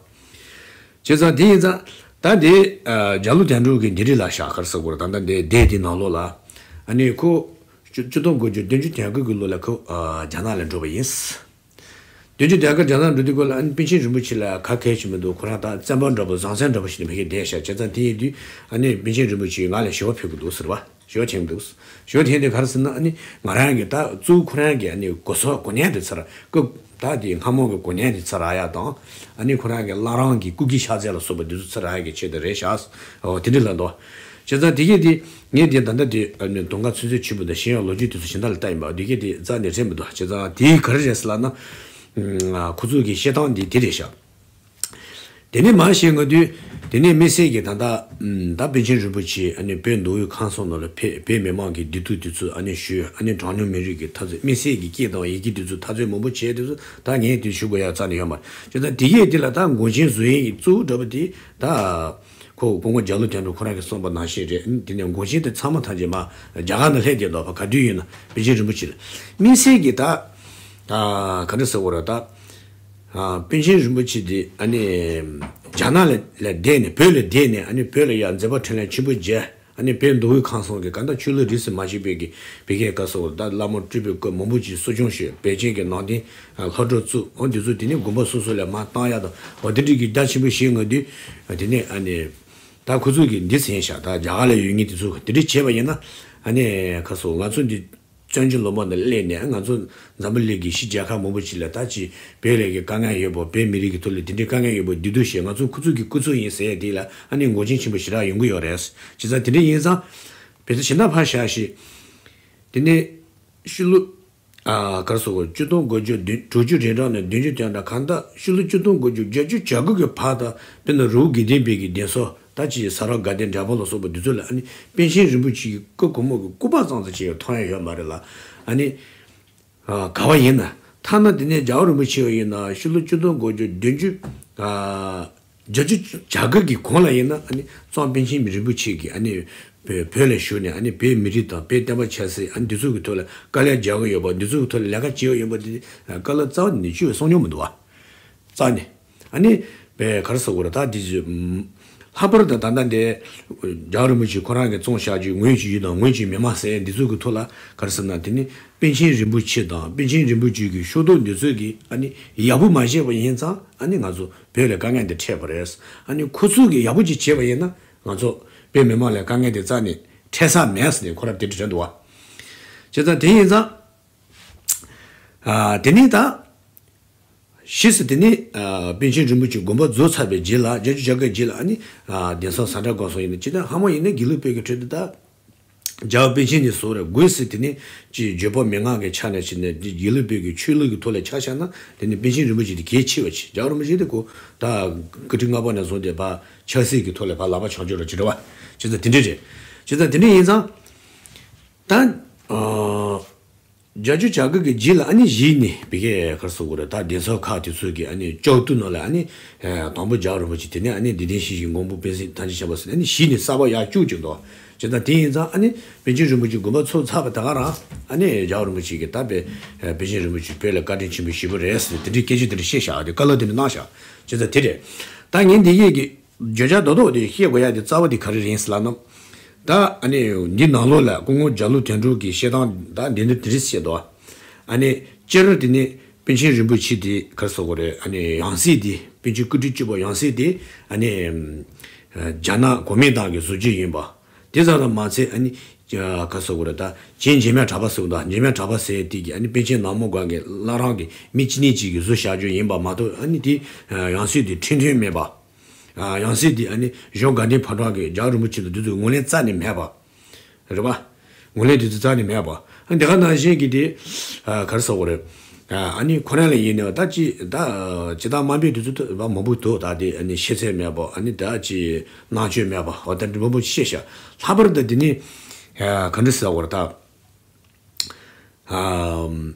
བྱས་ཙང་དེ་ཡིན་ཙང་ད་དེ་རྒྱ་ལོ་དོན་གྲུབ་ཀྱི་འདི་རིགས་ལ་བཞག་གར་ཟེར་དགོས་རེད། ད་ལྟ་འདི་སྡེ་དེ་ནང་ལོགས་ལ་ཨ་ནི་ཁོ་བཅུ་བཅུ་སྟོང་དགུ་བརྒྱ་བདུན་ཅུ་དོན་དགུ་གི་ལོ་ལ་ཁོ་རྒྱ་ནག་ལ་འགྲོ་བ་ཡིན། བདུན་ཅུ་དོན་དགུ་རྒྱ་ནག་འགྲོ་དུས་སྐོར་ལ་ཨ་ནི་པཎ་ཆེན་རིན་པོ་ཆེ་ལ་ག་གལ་ཆེ་མི་འདུག་ཁོ་རང་ད་བཙན་པོ་འདྲ་པོ་བཟང་བཙན་འདྲ་པོ་ཞིག་ནས་མི་གི་བསྡད་ཤག་བྱས་ཙང་དེ་ཡིན་དུས་ཨ་ནི་པཎ་ཆེན་རིན་པོ་ཆེས་ང་ལ་ཞུ་བ་ཕུལ་གི་འདུག་ཟེར་བ། ཞུ་བ་འཐེན་འདུག་ཞུ་བ་འཐེན་དེ་ག་རེ་ཟེར་ན་ཨ་ནི་ང་རང་གི་ད་གཙོ་བོ་ཁོ་རང་གི་ཨ་ནི་གོ་ས་གོ་གནས་དེ་ཚར་སྐབས་ད་དེ་སྔ་མོ་གི་གོ་གནས་དེ་ཚར་རག་ཡ་དང་ཨ་ནི་ཁོ་རང་གི་བླ་བྲང་གི་སྐུ་སྒེར་ཕྱག་རྫས་ལ་སོགས་པ་དེ་ཚོ་ཚར་རག་ཡ་གི་ཆེད་དུ་རེད་ཤག་འོ་དེ་འདྲ་ལ་འདུག་བྱས་ཙང་དེ་གས་དེ་ངས་དེ་ད་ལྟ་དེ་ཨ་ནི་དུང་དཀར་ཚུན་ཚོད་ཆུ་བུ་དང་ཤེས་ཡོན་ལོ་རྒྱུས་དེ་ཚོ་གཞན་དག་ལ་ལྟ་ཡིན་པ་དེ་གས་དེ་རྩ་ནས་རེད་མི་འདུག་བྱས་ཙང་དེ་ག་རེ་རེད་ཟེར་ལབ་ན་ཁོ་ཚོ་གི་བཤད་སྟངས་འདི་དེ་རེད་ཤག་དེ་ནས་མར་བཤད་ང་དུས་དེ་ནས་དམིགས་བསལ་གྱི་ད་ལྟ་ད་པཎ་ཆེན་རིན་པོ་ཆེ་ཨ་ནི་བོད་མདོ་དབུས་ཁམས་གསུམ་ནང་ལ་ཕེབས་བོད་མི་མང་གི་བདེ་སྡུག་དེ་ཚོ་ཨ་ནི་ཞུས་ཨ་ནི་གྲངས་ཉུང་མི་རིགས་ཀྱི་འཐབ་རྩོད་དམིགས་བསལ་གྱི་སྐད་དང་ཡི་གེ་དེ་ཚོ་འཐབ་རྩོད་མང་པོ་བྱས་དེ་ཚོ་ད་ངས་དེ་ཞུ་དགོས་ཡ་རྩ་ནས་ཡོད་མ་རེད། བྱས་ཙང་དེ་གས་དེ་ལ་ད་འགོག་རྐྱེན་བཟོ་ཡས་ཀྱི་གཙོ་བོ་འདྲ་པོ་དེ་ད་ཁོ་སྐུ་ངོ་རྒྱ་ལོ་དོན་གྲུབ་ཁོ་རང་གིས་གསུངས་པ་ནང་བཞིན་རེད། དེ་ནས་འགོག་རྐྱེན་དེ་ཚང་མ་ཐམས་ཅད་མར་རྒྱ་གར་ནང་སླེབས་བསྡད་འདུག་བ། ག་དུས་ཡིན་ན་པཎ་ཆེན་རིན་པོ་ཆེ་ལ་དམིགས་བསལ་གྱི་ད་ག་འདྲ་ཟེར་དགོས་རེད་ད། ཨ་པཎ་ཆེན་རིན་པོ་ཆེ་འདི་ཨ་ནི་རྒྱ་ནག་ལ་ལ་བསྡད་ནས་བོད་ལ་བསྡད་ནས་ཨ་ནི་བོད་ལ་ཡང་མཛད་པ་འཕྲིན་ལས་ཆེན་པོ་མཇལ། ཨ་ནི་བོད་མདོ་དབུས་ཁམས་གསུམ་གྱི་གང་ལྟར་ཆོས་ལུགས་རིས་སུ་མ་ཆད་པའི་གི་བི་ཀའི་བཀའ་སྲོལ་ད་བླ་མ་སྤྲུལ་པའི་སྐུ་མང་པོ་ཅིག་གསོ་སྐྱོང་ཞུས། པེ་ཅིང་གི་ནང་བསྟན་སློབ་གྲྭ་བཙུགས། འོ་འདི་ཚོ་དེ་ནི་དགོན་པ་སོ་སོ་ལ་མར་བཏང་ཡག་དང་འོ་དེ་འདྲའི་གི་རྒྱ་ཆེན་པོ་ཞིག་ང་དུས་དེ་ནི་ཨ་ནི་ད་ཁོ་ཚོ་གི་འདི་ཟིན་ཤག་ད་རྒྱ་གར་ལ་ཡོད་མཁན་དེ་ཚོ་དེ་འདྲའི་བྱས་པ་ཡིན་ན་ཨ་ནི་ག་སོ་ང་ཚོ་འདི་བཙན་བྱོལ་ལུང་པ་འདི་སླེབས་ནས་ང་ཚོ་འཛམ་བུ་གླིང་གི་ཕྱི་རྒྱལ་ཁག་མང་པོ་ཅིག་ལ་ད་ཅི་བོད་ལ་གི་དཀའ་ངལ་ཡོད་པོ་བོད་མི་རིགས་ཀྱི་ཐོག་ལ་དེ་འདྲའི་དཀའ་ངལ་ཡོད་པོ་བདེ་སྡུག་བཤད་ང་ཚོ་ཁོ་ཚོ་གི་སྐུ་ཚབ་ཡིན་ཟེར་ཡ་དེ་ལ་ཨ་ནི་ངོས་འཛིན་ཆེན་པོ་ཞེ་དྲག་ཡོང་གི་ཡོད་རེད། བྱས་ཙང་དེ་འདྲ་ཡིན་ཙང་བོད་དུ་ཕྱི་ནང་ཕར་བཞག་ཤིག་དེ་ནས་ཤུ་ལུ་ཨ་གར་སོགས་བཅུ་སྟོང་དགུ་བརྒྱ་དྲུག་ཅུ་རེ་གྲངས་ནས་བདུན་ཅུ་དོན་གྲངས་གང་ལྟར་ཤུ་ལུ་བཅུ་སྟོང་དགུ་བརྒྱ་བརྒྱད་ཅུ་གྱ་དགུ་གི་བར་དུ་དཔེར་ན་རི་བོ་དགེ་ལྡན་པའི་གི་གདན་ས་ད་ཅི་ས་ར་དགའ་ལྡན་འབྲས་སྤུངས་ལ་སོགས་པ་འདི་ཚོ་ལ་ཨ་ནི་པཎ་ཆེན་རིན་པོ་ཆེ་གི་སྐུ་གོང་མ་གི་སྐུ་པར་ཙམ་ཙམ་ཅིག་མཐོང་ཡ་ཡོད་མ་རེད་ལ། ཨ་ནི་ཨ་ག་བ་ཡིན་ན་ཐ་ན་དེ་ནས་རྒྱལ་བ་རིན་པོ་ཆེ་བ་ཡིན་ན་ཤུ་ལུ་བཅུ་སྟོང་དགུ་བརྒྱ་བདུན་ཅུ་ཨ་བརྒྱད་ཅུ་གྱ་དགུ་གི་གོང་ལ་ཡིན་ན་ཨ་ནི་གཙང་པཎ་ཆེན་རིན་པོ་ཆེ་གིས་ཨ་ནི་བོད་བོད་ལ་བཞུགས་ནས་ཨ་ནི་བོད་མི་རིགས་དང་བོད་བསྟན་པ་ཆབ་སྲིད་ཨ་ནི་འདི་ཚོ་གི་ཐོག་ལ་དཀའ་ལས་རྒྱག་གི་ཡོད་པ་འདི་ཚོ་གི་ཐོག་ལ་ལས་ཀ་བྱེད་ཀྱི་ཡོད་པ་འདི་བཀའ་སློབ་རྩ་བ་ནས་བཅོས་པའི་གསུང་མྱོང་མི་འདུག་བ། རྩ་ནས། ཨ་ནི། པའི་གར་ས་གོ་ར་ད་དེ་ལྷག་པར་དུ་ད་ལྟ་འདི། རྒྱལ་བ་རིན་པོ་ཆེ་ཁོ་རང་གི་བཙོང་བཞག་རྒྱུ་ངོས་ཀྱི་ཡུལ་དང་ངོས་ཀྱི་མི་མང་ཟེར་འདི་ཚོ་གི་ཐོག་ལ་གར་ས་ན་དེ་ནི་པཎ་ཆེན་རིན་པོ་ཆེ་དང་པཎ་ཆེན་རིན་པོ་ཆེ་གི་ཤོག་ཐོག་འདི་ཚོ་གི་ཨ་ནི་ཡག་པོ་མ་བྱས་པ་ཡིན་ཙང་ཨ་ནི་ང་ཚོ་བོད་ལ་དཀའ་ངལ་འདི་འཕྲད་པ་རེད། ཨ་ནི་ཁོ་ཚོ་གི་ཡག་པོ་ཅིག་བྱས་པ་ཡིན་ན་ང་ཚོ་བོད་མི་མང་ལ་དཀའ་ངལ་འདི་རྩ་ནས་འཕྲད་ས་མེད་ཟེར་ནས་ཁོ་རང་དེ་འདྲ་དྲན་འདུག་བ། བྱས་ཙང་དེ་ཡིན་ཙང་། ཨ་དེ་ནི་ད། ཕྱིས་སུ་དེ་ནི་ཨ་པཎ་ཆེན་རིན་པོ་ཆེ་དགོངས་པ་རྫོགས་ཚར་བའི་རྗེས་ལ་བརྒྱད་ཅུ་གྱ་དགུའི་རྗེས་ལ་ཨ་ནི་ཨ་གདན་ས་ཟ་འདྲ་སྒང་སོགས་ཡིན་ན་ཅི་ད་ཧ་མ་ཡིན་ན་དགེ་ལུགས་པའི་གི་ཁྲོད་དུ་ད་རྒྱལ་བ་པཎ་ཆེན་ནས་བཟུང་རེ་སྒོས་སུ་དེ་ནི་ཅི་བརྗོད་པ་མི་མངའ་གི་ཆ་ནས་ཕྱིན་ནས་དགེ་ལུགས་པའི་གི་ཆོས་ལུགས་ཀྱི་ཐོག་ལ་ཆ་བཞག་ན་དེ་ནི་པཎ་ཆེན་རིན་པོ་ཆེ་དེ་གལ་ཆེ་བ་ཆེ། རྒྱལ་བ་རིན་པོ་ཆེ་དེ་གོ་ད་སྐུ་ཕྲེང་ལྔ་པ་ནས་བཟུང་སྟེ་ཕར་ཆབ་སྲིད་ཀྱི་ཐོག་ལ་ཕར་ལག་པ་འཆང་ཆོག་ར་ཅི་རེད་བ། བྱས་ཙང་དེ་འདྲ་རེད། བྱས་ཙང་དེ་འདྲ་ཡིན་ཙང་ད་ཨ། བརྒྱད་ཅུ་གྱ་དགུ་གི་རྗེས་ལ་ཨ་ནི་གཞི་ནས་བི་ཀའི་གར་སོགས་ཀྱི་རེད་ད་གདན་ས་ཁག་དེ་ཚོ་གི་ཨ་ནི་ལྕགས་ཏུ་ནང་ལ་ཨ་ནི་དང་པོ་རྒྱལ་བ་རིན་པོ་ཆེ་དེ་ནས་ཨ་ནི་བདེ་ལྡན་ཤེས་བཞིན་མགོན་པོ་པཎ་ཆེན་ཐམས་ཅད་མཁྱེན་པ་ཟེར་ཨ་ནི་གཞི་ནས་གསར་པ་ཡར་བཅུག་ཅིག་འདུག་བྱས་ཙང་དེ་ཡིན་ཙང་ཨ་ནི་པཎ་ཆེན་རིན་པོ་ཆེ་དགོངས་པ་རྫོགས་ཚར་བ་ད་ག་རང་ཨ་ནི་རྒྱལ་བ་རིན་པོ་ཆེ་གི་ད་པའི་པཎ་ཆེན་རིན་པོ་ཆེ་བོད་ལ་བཀའ་དྲིན་ཆེན་པོ་ཞེ་པོ་རེད་ཟེར་དེ་འདྲའི་སྐད་ཆ་དེ་འདྲ་བཤད་བཞག་དེ་བཀའ་སློབ་དེ་འདྲ་གནང་བཞག་བྱས་ཙང་དེ་རེད། ད་ངས་འདི་ཡས་ཀྱི་ བརྗོད་བྱ་རྡོག་རྡོག་དེ་བཤད་དགོས་ཡ་དེ་རྩ་བ་དེ་ག་རེ་རེད་ཟེར་ལབ་ན། ད་ཨ་ནི་འདི་ནང་ལོགས་ལ་སྐུ་ངོ་རྒྱ་ལོ་དོན་གྲུབ་ཀྱིས་བཤད་སྟངས་ད་འདི་འདི་དེ་རིགས་བཤད་འདུག་ཨ་ནི་སྤྱིར་དེ་ནི་པཎ་ཆེན་རིན་པོ་ཆེ་དེ་ག་རེ་ཟེར་དགོས་རེད། ཨ་ནི་ཡང་སྲིད་དེ་པཎ་ཆེན་སྐུ་ཕྲེང་བཅུ་པ་ཡང་སྲིད་དེ་ཨ་ནི་རྒྱ་ནག་གོ་མིན་ཏང་གི་བཟོ་བཅོས་ཡིན་པ། དེ་ཙམ་དུ་མ་ཚད་ཨ་ནི་ག་རེ་ཟེར་དགོས་རེད། ད་རྗེ་འཇིགས་མེད་གྲགས་པ་ཟེར་བ་དང་འཇིགས་མེད་གྲགས་པ་ཟེར་དེ་གི་ཨ་ནི་པཎ་ཆེན་ནག་མོ་སྒང་གི་བླ་བྲང་གི་མི་གཅིག་གཉིས་གཅིག་གིས་བཟོས་བཞག་རྒྱུ་ཡིན་པ་མ་གཏོགས། ཨ་ནི་དེ་ཡང་སྲིད་དེ་ཁྲིམས་མཐུན་མེད་པ། ཡང་སྲིད་དེ་ཨ་ནི་གཞུང་དགའ་ལྡན་ཕོ་བྲང་གི་རྒྱལ་བ་རིན་པོ་ཆེ་དང་དེ་ཚོས་ངོས་ལེན་རྩ་ནས་མེད་པ། རེད་པ། ངོས་ལེན་དེ་ཚོ་རྩ་ནས་མེད་པ། ཨ་དེ་ག་ནང་བཞིན་གྱི་དེ་ག་རེ་ཟེར་དགོས་རེད། ཨ་ནི་ཁོ་རང་ལ་ཡིན་ནའི་ད་ཅི་ད་ཇི་ལྟར་དམའ་འབེབས་དེ་ཚོ་ད་མང་པོ་འདུག་ད་དེ་ཨ་ནི་ཤེས་ཚད་མེད་པ། ཨ་ནི་ད་ཅི་རྣམ་དཔྱོད་མེད་པ། འོ་ད་འདི་མང་པོ་བཤད་ཤག་ལྷག་པར་དུ་དེ་ནི་ག་འདྲ་ཟེར་དགོས་རེད་ད། ཨམ།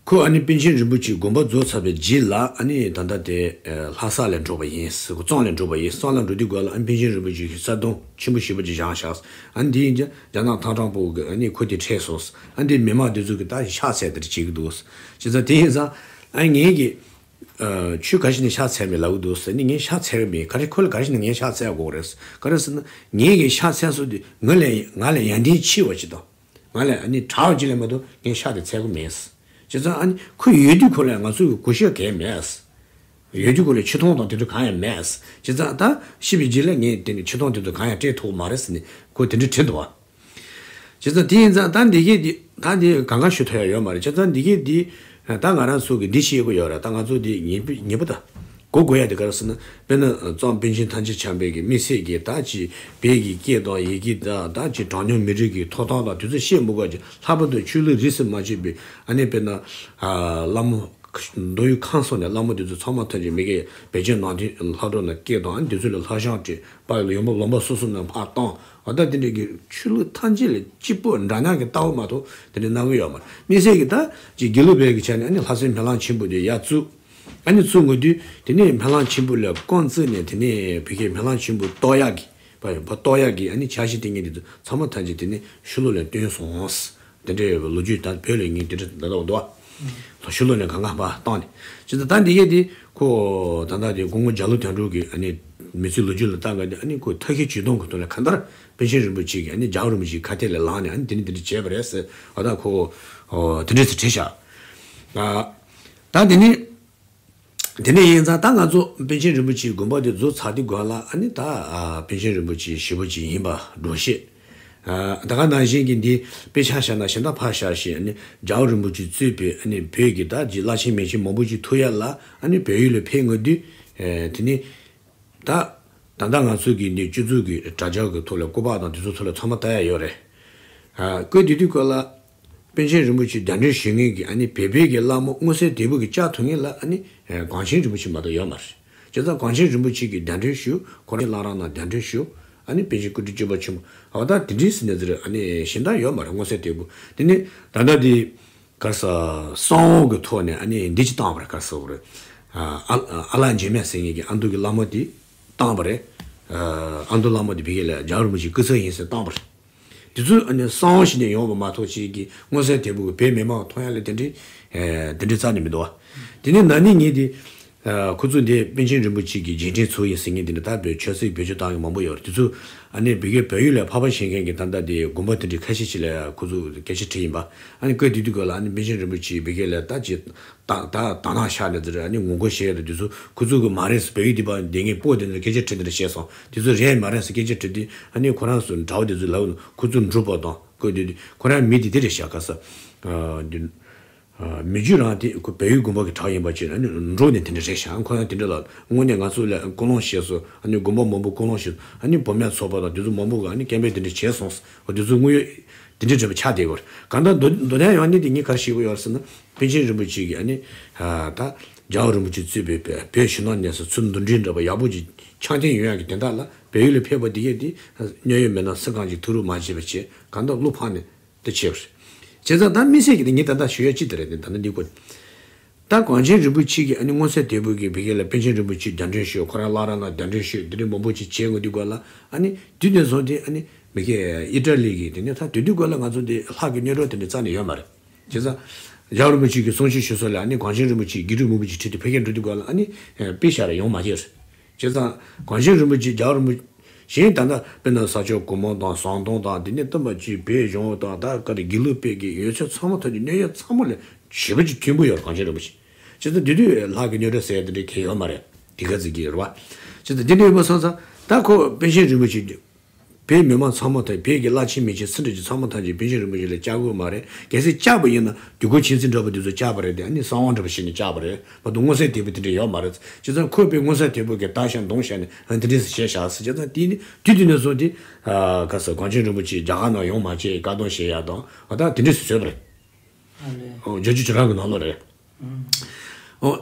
ཁོ་ཨ་ནི་པཎ་ཆེན་རིན་པོ་ཆེའི་དགོངས་པ་རྫོགས་ཚར་བའི་རྗེས་ལ་ཨ་ནི་ད་ལྟ་དེ་ལྷ་ས་ལ་འགྲོ་བ་ཡིན། ཁོ་གཙང་ལ་འགྲོ་བ་ཡིན། གཙང་ལ་འགྲོ་དུས་སྐབས་ལ་ཨ་ནི་པཎ་ཆེན་རིན་པོ་ཆེ་གི་གསལ་སྟོན་ཆེན་པོ་ཞེ་པོ་ཅིག་བཞེངས་ཤག་ཨ་ནི་དེ་ཡིན་ཀྱང་རྒྱ་ནག་ཐང་སྤྲང་པོ་གི་ཨ་ནི་ཁོ་དེ་ཁྲལ་སོང་། ཨ་ནི་དེ་མི་མང་དེ་ཚོ་གི་ད་ཤག་འཚལ་དེར་བྱེད་ཀྱི་འདུག་བྱས་ཙང་དེ་ཡིན་ཙང་ཨ་ངེད་ཀྱི་ཨ་ཁྱོད་ག་ཞིག་ནས་ཤག་འཚལ་མེད་ལབ་ཀྱི་འདུག་ཟེར་ནས། ངས་ཤག་འཚལ་གི་མེད། ག་རེ་ཁོ་ལ་ག་རེ་ཞིག་ནས་ངས་ཤག་འཚལ་དགོས་རེད། ག་རེ་ཟེར་ན་ངེད་ཀྱི་ཤག་འཚལ་སོ་དེ་ང་ལས་ང་ལས་ཡོན་ཏན་ཆེ་བ་ཅིག་དང་། ང་ལ་ཨ་ནི་གྲགས་ཅིག་ལས་མ་གཏོགས་ངས་ཤག་དེ་འཚལ་གི་མེད། བྱས་ཙང་ཨ་ནི་ཁོ་ཡོད་དུས་ཁོ་ལ་ང་ཚོ་གི་གུས་ཞབས་གང་ཡང་མེད། ཡོད་དུས་ཁོ་ལ་ཆེ་མཐོང་དང་དེ་འདྲ་གང་ཡང་མེད། བྱས་ཙང་ད་ཤི་བའི་རྗེས་ལ་ངས་དེ་ནི་ཆེ་མཐོང་དེ་ཚོ་གང་ཡང་སྤྲད་ཐུབ་ཀྱི་མ་རེད་ཟེར་ནས་ཁོ་དེ་འདྲ་བྲིས་འདུག་བ། བྱས་ཙང་དེ་ཡིན་ཙང་ད་འདི་གས་འདི་ད་འདི་གང་ག་ཞུ་ཐུབ་ཡ་ཡོད་མ་རེད། བྱས་ཙང་འདི་གས་འདི་ད་ང་རང་ཚོ་གི་འདི་ཤེས་དགོས་ཡོད་རེད། ད་ང་ཚོ་འདི་ངེས་པ་ངེས་པ་ད། གོ་དགོས་ཡ་དེ་ག་རེ་ཟེར་ན། དཔེར་ན་གཙང་པཎ་ཆེན་ཐམས་ཅད་འཆམ་པའི་གི་དམིགས་བསལ་གྱི་ད་ཅི་བོད་ཀྱི་སྐད་དང་ཡི་གེ་དང་ད་ཅི་གྲངས་ཉུང་མི་རིགས་ཀྱི་ཐོབ་ཐང་དང་དེ་ཚོ་བཤད་མི་དགོས་ཀྱི། ལྷག་པར་དུ་ཆོས་ལུགས་རིས་སུ་མ་ཆད་པའི་ཨ་ནི་དཔེར་ན་ཨ་བླ་མ་མདོ་དབུས་ཁམས་གསུམ་ནས་བླ་མ་དེ་ཚོ་ཚང་མ་ཐམས་ཅད་མི་སྐད་བོད་བརྒྱུད་ནང་བསྟན་ལྷག་འཕྲོ་ན་སྐད་དང་ཨ་ནི་དེ་ཚོ་ལ་ལྷ་ཞྭ་སྤྲད་པ་ཡོང་འབབ་ལུང་པ་སོ་སོ་ནས་ཕར་བཏང་། འོ་ད་དེ་འདྲའི་གི་ཆོས་ལུགས་ཐམས་ཅད་ལ་གཅིག་པོ་འདྲ་མཉམ་གྱི་ལྟ་བ་མ་གཏོགས་དེ་འདྲ་གནང་གི་ཡོད་མ་རེད། དམིགས་བསལ་གྱི་ད་ཅི་དགེ་ལུགས་པའི་གི་ཆ་ནས་ཨ་ནི་ལྷ་སའི་སྨོན་ལམ་ཆེན་པོ་དེ་ཡར་བཙུགས། ཨ་ནི་ཚུར་ངོས་དུས་དེ་ནས་སྨོན་ལམ་ཆེན་པོ་ལ་རྐང་བཙུགས་ནས་དེ་ནས་བོད་ཀྱི་སྨོན་ལམ་ཆེན་པོ་གཏོར་ཡག་གི་བ་ཡོང་བ་གཏོར་ཡག་གི་ཨ་ནི་ཆ་ཤས་དེ་ངས་དེ་ཚོ་ཚང་མ་ཐམས་ཅད་དེ་ནས་ཤུལ་ལུགས་ལ་བཏོན་སོང་། དེ་འདྲའི་ལོ་རྒྱུས་ད་བོད་ལ་ངས་དེ་འདྲ་ད་ལྟ་འདུག་བ། ཤུལ་ལུགས་ལ་གང་ག་པ་བཏང་ནས་ཅི་ད་ད་འདི་གས་དེ་ཁོ་ད་ལྟ་དེ་སྐུ་ངོ་རྒྱ་ལོ་དོན་གྲུབ་ཀྱི་ཨ་ནི་མི་ཚེའི་ལོ་རྒྱུས་ལ་བལྟ་ག་དེ་ཨ་ནི་ཁོ་ཐབས་ཤེས་ཇུས་གཏོང་གི་ཐོག་ལ་གང་ལྟར་པཎ་ཆེན་རིན་པོ་ཆེ་གི་ཨ་ནི་རྒྱལ་བ་རིན་པོ་ཆེའི་ཁ་གཏད་ལ་ལངས་ནས་ཨ་ནི་དེ་ནི་དེ་འདྲ་བྱས་པ་རེད་ཟེར་བ་ད་ཁོ་དེ་འདྲ་ཟེར་བྲིས་ཤག་ད་དེ་ནི། དེ་འདྲ་ཡིན་ཙང་ད་ང་ཚོ་པཎ་ཆེན་རིན་པོ་ཆེའི་དགོངས་པ་དེ་རྫོགས་ཚར་དུས་སྒང་ལ་ཨ་ནི་ད་ཨ་པཎ་ཆེན་རིན་པོ་ཆེ་ཞེ་པོ་ཅིག་ཡིན་པ་སྒྲོག་བཤད། ཨ་ད་ག་ནང་བཞིན་གྱི་འདི་དཔེ་ཆ་བཞག་ན་གཞན་དག་ཕར་བཞག་བཞིན་ཨ་ནི་རྒྱལ་བ་རིན་པོ་ཆེ་གཙོས་པའི་ཨ་ནི་བོད་ཀྱི་ད་ཅི་བླ་ཆེན་མི་ཆེན་མང་པོ་ཅིག་ཐུག་ཡ་ལ་ཨ་ནི་བལ་ཡུལ་ལ་ཕེབས་ཡོང་དུས་ཨ་དེ་ནི་ད་ད་ལྟ་ང་ཚོ་གི་འདི་སྤྱི་ཚོགས་ཀྱི་དྲ་རྒྱ་གི་ཐོག་ལ་སྐུ་པར་དང་དེ་ཚོ་ཐོག་ལ་ཚང་མ་ལྟ་ཡ་ཡོད་རེད། ཨ་སྐབས་དེ་དུས་སྐབས་ལ། པཎ་ཆེན་རིན་པོ་ཆེ་གདན་འདྲེན་ཞུ་མཁན་གྱི་ཨ་ནི་བོད་པའི་གི་བླ་མ་མངོན་གསལ་དོད་པོ་གི་བཅར་ཐུབ་མཁན་ལ་ཨ་ནི་ཨེ་གངས་ཅན་རིན་པོ་ཆེ་མ་གཏོགས་ཡོད་མ་རེད། བྱས་ཙང་གངས་ཅན་རིན་པོ་ཆེ་གི་གདན་འདྲེན་ཞུ། ཁོ་རང་བླ་བྲང་ནང་གདན་འདྲེན་ཞུ། ཨ་ནི་པཎ་ཆེན་སྐུ་ཕྲེང་བཅུ་པ་ཆེན་པོ་འོ་ད་དེ་འདྲས་ཟེར་ནས་ཟེར་ཨ་ནི་གཞན་དག་ཡོད་མ་རེད་མངོན་གསལ་དོད་པོ། དེ་ནི་ད་ལྟ་དེ་ག་རེ་ཟེར་གསང་བ་གི་ཐོག་ནས་ཨ་ནི་འདི་ཅིག་བཏང་བ་རེད། ག་རེ་ཟེར་བ་རེད། ཨ་ཨ་ཨ་ལགས་འཇིགས་མེད་ཟེར་མཁན་གྱི་ཨ་མདོ་གི་བླ་མ་དེ་བཏང་བ་རེད། ཨ་མདོ་བླ་མ་དེ་བི་གེ་ལ་རྒྱལ་བ་རིན་པོ་ཆེའི་སྐུ་ཚབ་ཡིན་ཟེར་བཏང་བ་རེད། དེ་ཚོ་ཨ་ནི་གསང་བ་ཞིག་ནས་ཡོང་བ་མ་གཏོགས་ཅིག་གི་མངོན་གསལ་དོད་པོ་གི་བོད་མི་མང་མཐོང་ཡ་ལ་དེ་འདྲའི་ཨེ་དེ་འདྲའི་རྩ་ནས་མི་འདུག་བ། དེ་ནས་ན་ནིང་ངས་དེ་ཨ་ཁོ་ཚོ་འདི་པཎ་ཆེན་རིན་པོ་ཆེ་གི་རྗེས་དྲན་ཚོགས་ཡིན་ཟེར་མཁན་དེ་འདྲ་ད་བོད་ཆབ་སྲིད་བེད་སྤྱོད་བཏང་མཁན་མང་པོ་ཡོད་རེད། དེ་ཚོ་ཨ་ནི་བི་གེ་བལ་ཡུལ་ལ་ཕར་པ་བྱེད་མཁན་གྱི་ད་ལྟ་དེ་དགོན་པ་དེ་འདྲའི་ཁ་ཤས་ཤིག་ལ་ཁོ་ཚོ་སྐད་ཆ་དྲིས་ཡིན་པ། ཨ་ནི་སྐབས་དེ་དུས་སྐབས་ལ་ཨ་ནི་པཎ་ཆེན་རིན་པོ་ཆེ་བི་གེ་ལ་ད་ཅི་ད་ད་དང་ནང་ཤར་ནས་དེར་ཨ་ནི་ངོ་རྒོལ་བྱས་ཡོད་དུས་ཚོ་ཁོ་ཚོ་གི་མ་རེད་ཟེར་བལ་ཡུལ་འདི་པ་སྡོད་མཁན་སྤོ་དེ་ཚོ་སྐད་ཆ་དྲིས་དེ་འདྲ་བྱས་སོང་། དེ་ཚོ་རེད་མ་རེད་ཟེར་སྐད་ཆ་དྲིས་དུས་ཨ་ནི་ཁོ་རང་ཚོ་འདྲ་བོ་དེ་ཚོ་ལབ་ཁོ་ཚོ་འབྲུག་པ་དང་སྐབས་དེ་དུས་ཁོ་རང་མི་དེ་དེ་རེད་ཤག་ག་ས་ཨ་འདི་ཨ་མི་རྒྱུད་རང་དེ་ཁོ་བལ་ཡུལ་དགོན་པ་གི་གྲས་ཡིན་པ་བྱས་ཨ་ནི་འབྲུག་ནས་དེ་འདྲ་རེད་ཤག་ཁོ་རང་དེ་འདྲ་ལ་དངོས་གནས་ང་ཚོ་ལ་སྐུལ་སློང་བྱས་སོང་། ཨ་ནི་དགོན་པ་མང་པོ་སྐུལ་སློང་བྱས་སོང་། ཨ་ནི་བུད་མེད་ཚོགས་པ་དང་དེ་ཚོ་མང་པོ་གི་ཨ་ནི་སྐད་འབོད་དེ་འདྲ་བྱས་སོང་། འོ་དེ་ཚོ་དངོས་ཡོད་དེ་འདྲ་འདྲ་པོ་ཆགས་བསྡད་ཡོད་རེད། གང་ལྟར་མདོ་མདོ་དོན་ཡོང་ནི་དེ་ངས་ག་རེ་ཤེས་ཀྱི་ཡོད་རེད་ཟེར་ན། པཎ་ཆེན་རིན་པོ་ཆེ་གིས་ཨ་ནི་ཨ་ད་རྒྱལ་བ་རིན་པོ་ཆེ་གཙོས་པའི་བོད་བོད་ཕྱི་ནང་གཉིས་སུ་ཚུར་འདུམ་འགྲིག་འདྲ་པོ་ཡག་པོ་ཅིག་ཆགས་བསྡད་ཡོང་ཡག་གི་དོན་དག་ལ་བལ་ཡུལ་ལ་ཕེབས་པ་འདི་གས་དེ་གནད་ཡོད་མེད་ན་སུ་གང་ཅིག་ཐུགས་རོགས་མ་བྱས་པ་བྱས་གང་ལྟར་བློ་ཕམ་ནས་དེ་བྱས་པ་རེད། བྱས་ཙང་ད་དམིགས་བསལ་གྱི་དེ་ངས་ད་ལྟ་ཞུ་ཡ་ཅི་དེ་རེད། དེ་ད་ལྟ་འདི་སྐོར་ད་གངས་ཅན་རིན་པོ་ཆེ་གིས་ཨ་ནི་མངོན་གསལ་དོད་པོ་གིས་བི་གེ་ལ་པཎ་ཆེན་རིན་པོ་ཆེ་གདན་འདྲེན་ཞུས། ཁོ་རང་བླ་བྲང་ནང་གདན་འདྲེན་ཞུས། འདི་འདྲའི་མང་པོ་ཅིག་བྱས་ཡོང་དུས་སྐབས་ལ་ཨ་ནི་དུས་དེ་སོང་སྟེ་ཨ་ནི་མི་སྐད་ཨི་ཊ་ལི་གི་དེ་ནས་ད་དུས་དུས་སྐབས་ལ་ང་ཚོ་འདི་ལྷག་གི་གནོན་གྲོགས་དེ་འདྲ་རྩ་ནས་ཡོད་མ་རེད། བྱས་ཙང་རྒྱལ་བ་རིན་པོ་ཆེ་གི་གསུང་ཆོས་ཞུ་ས་ལ་ཨ་ནི་གངས་ཅན་རིན་པོ་ཆེ་གི་དགེ་ཕྲུག་མང་པོ་ཅིག་ཁྲིད་དེ་ཕེབས་མཁན་འགྲོ་དུས་སྐབས་ལ་ཨ་ནི་དཔེ་བཞག་ར་ཡོང་མ་ཤེས་རེད། བྱས་ཙང་གངས་ཅན་རིན་པོ་ཆེ། རྒྱལ་བ་རིན་པོ་ཆེ། གཞན་ད་ལྟ་དཔེར་ན་ས་ཕྱོགས་གོང་མ་དང་ཟམ་གདོང་དང་དེ་ནས་སྟོན་པ་བཅས་བོད་གཞུང་དང་ད་ག་རེ་དགེ་ལུགས་པའི་གི་ཡོད་ཚད་ཚང་མ་ཐམས་ཅད་གནོད་ཡ་ཚང་མ་ལས་ཞེ་པོ་ཅིག་མཐོན་པོ་ཡོད་རེད། གངས་ཅན་རིན་པོ་ཆེ། བྱས་ཙང་དེ་དུས་ལྷ་གི་གནོད་འདྲ་ཟེར་ཡ་དེ་འདྲའི་གལ་ཡོད་མ་རེད། དེ་ག་ཚོད་ཀྱི་རེད་བ། བྱས་ཙང་དེ་འདྲ་ཡོད་པ་སོང་ཙང་ད་ཁོ་པཎ་ཆེན་རིན་པོ་ཆེ། བོད་མི་མང་ཚང་མ་དང་བོད་ཀྱི་བླ་ཆེན་མི་ཆེན་སུ་འདྲ་ཅིག་ཚང་མ་ཐམས་ཅད་པཎ་ཆེན་རིན་པོ་ཆེ་ལ་བཅར་དགོས་མ་རེད། གལ་སྲིད་བཅར་བ་ཡིན་ན་དུས་འཁོར་མཁྱེན་བརྩེ་འདྲ་པོ་དེ་ཚོ་བཅར་བ་རེད་དེ། ཨ་ནི་གསང་བ་འདྲ་པོ་བྱས་ནས་བཅར་བ་རེད། མ་གཏོགས་མངོན་གསལ་དོད་པོ་དེ་འདྲ་ཡོད་མ་རེད། བྱས་ཙང་ཁོས་དཔེ་མངོན་གསལ་དོད་པོ་གི་བརྡ་བཞག་མདུང་བཞག་ནས་ཨ་འདི་འདྲས་སུ་བྱས་བཞག་ཟེར། བྱས་ཙང་དེ་ནི་དུས་དེ་ནས་བཟུང་སྟེ་ཨ་ག་ས་གངས་ཅན་རིན་པོ་ཆེ་རྒྱ་གར་ནང་ཡོང་མ་བྱེད་བཀག་སྡོམ་བྱེད་ཡ་དང་ཨ་ད་དེ་འདྲས་སུ་བཟོས་པ་རེད། ཨ་ལས། ཨོ་བརྒྱད་ཅུ་གྱ་གྲངས་ཀྱི་ནང་ལོགས་རེད། ཨོ།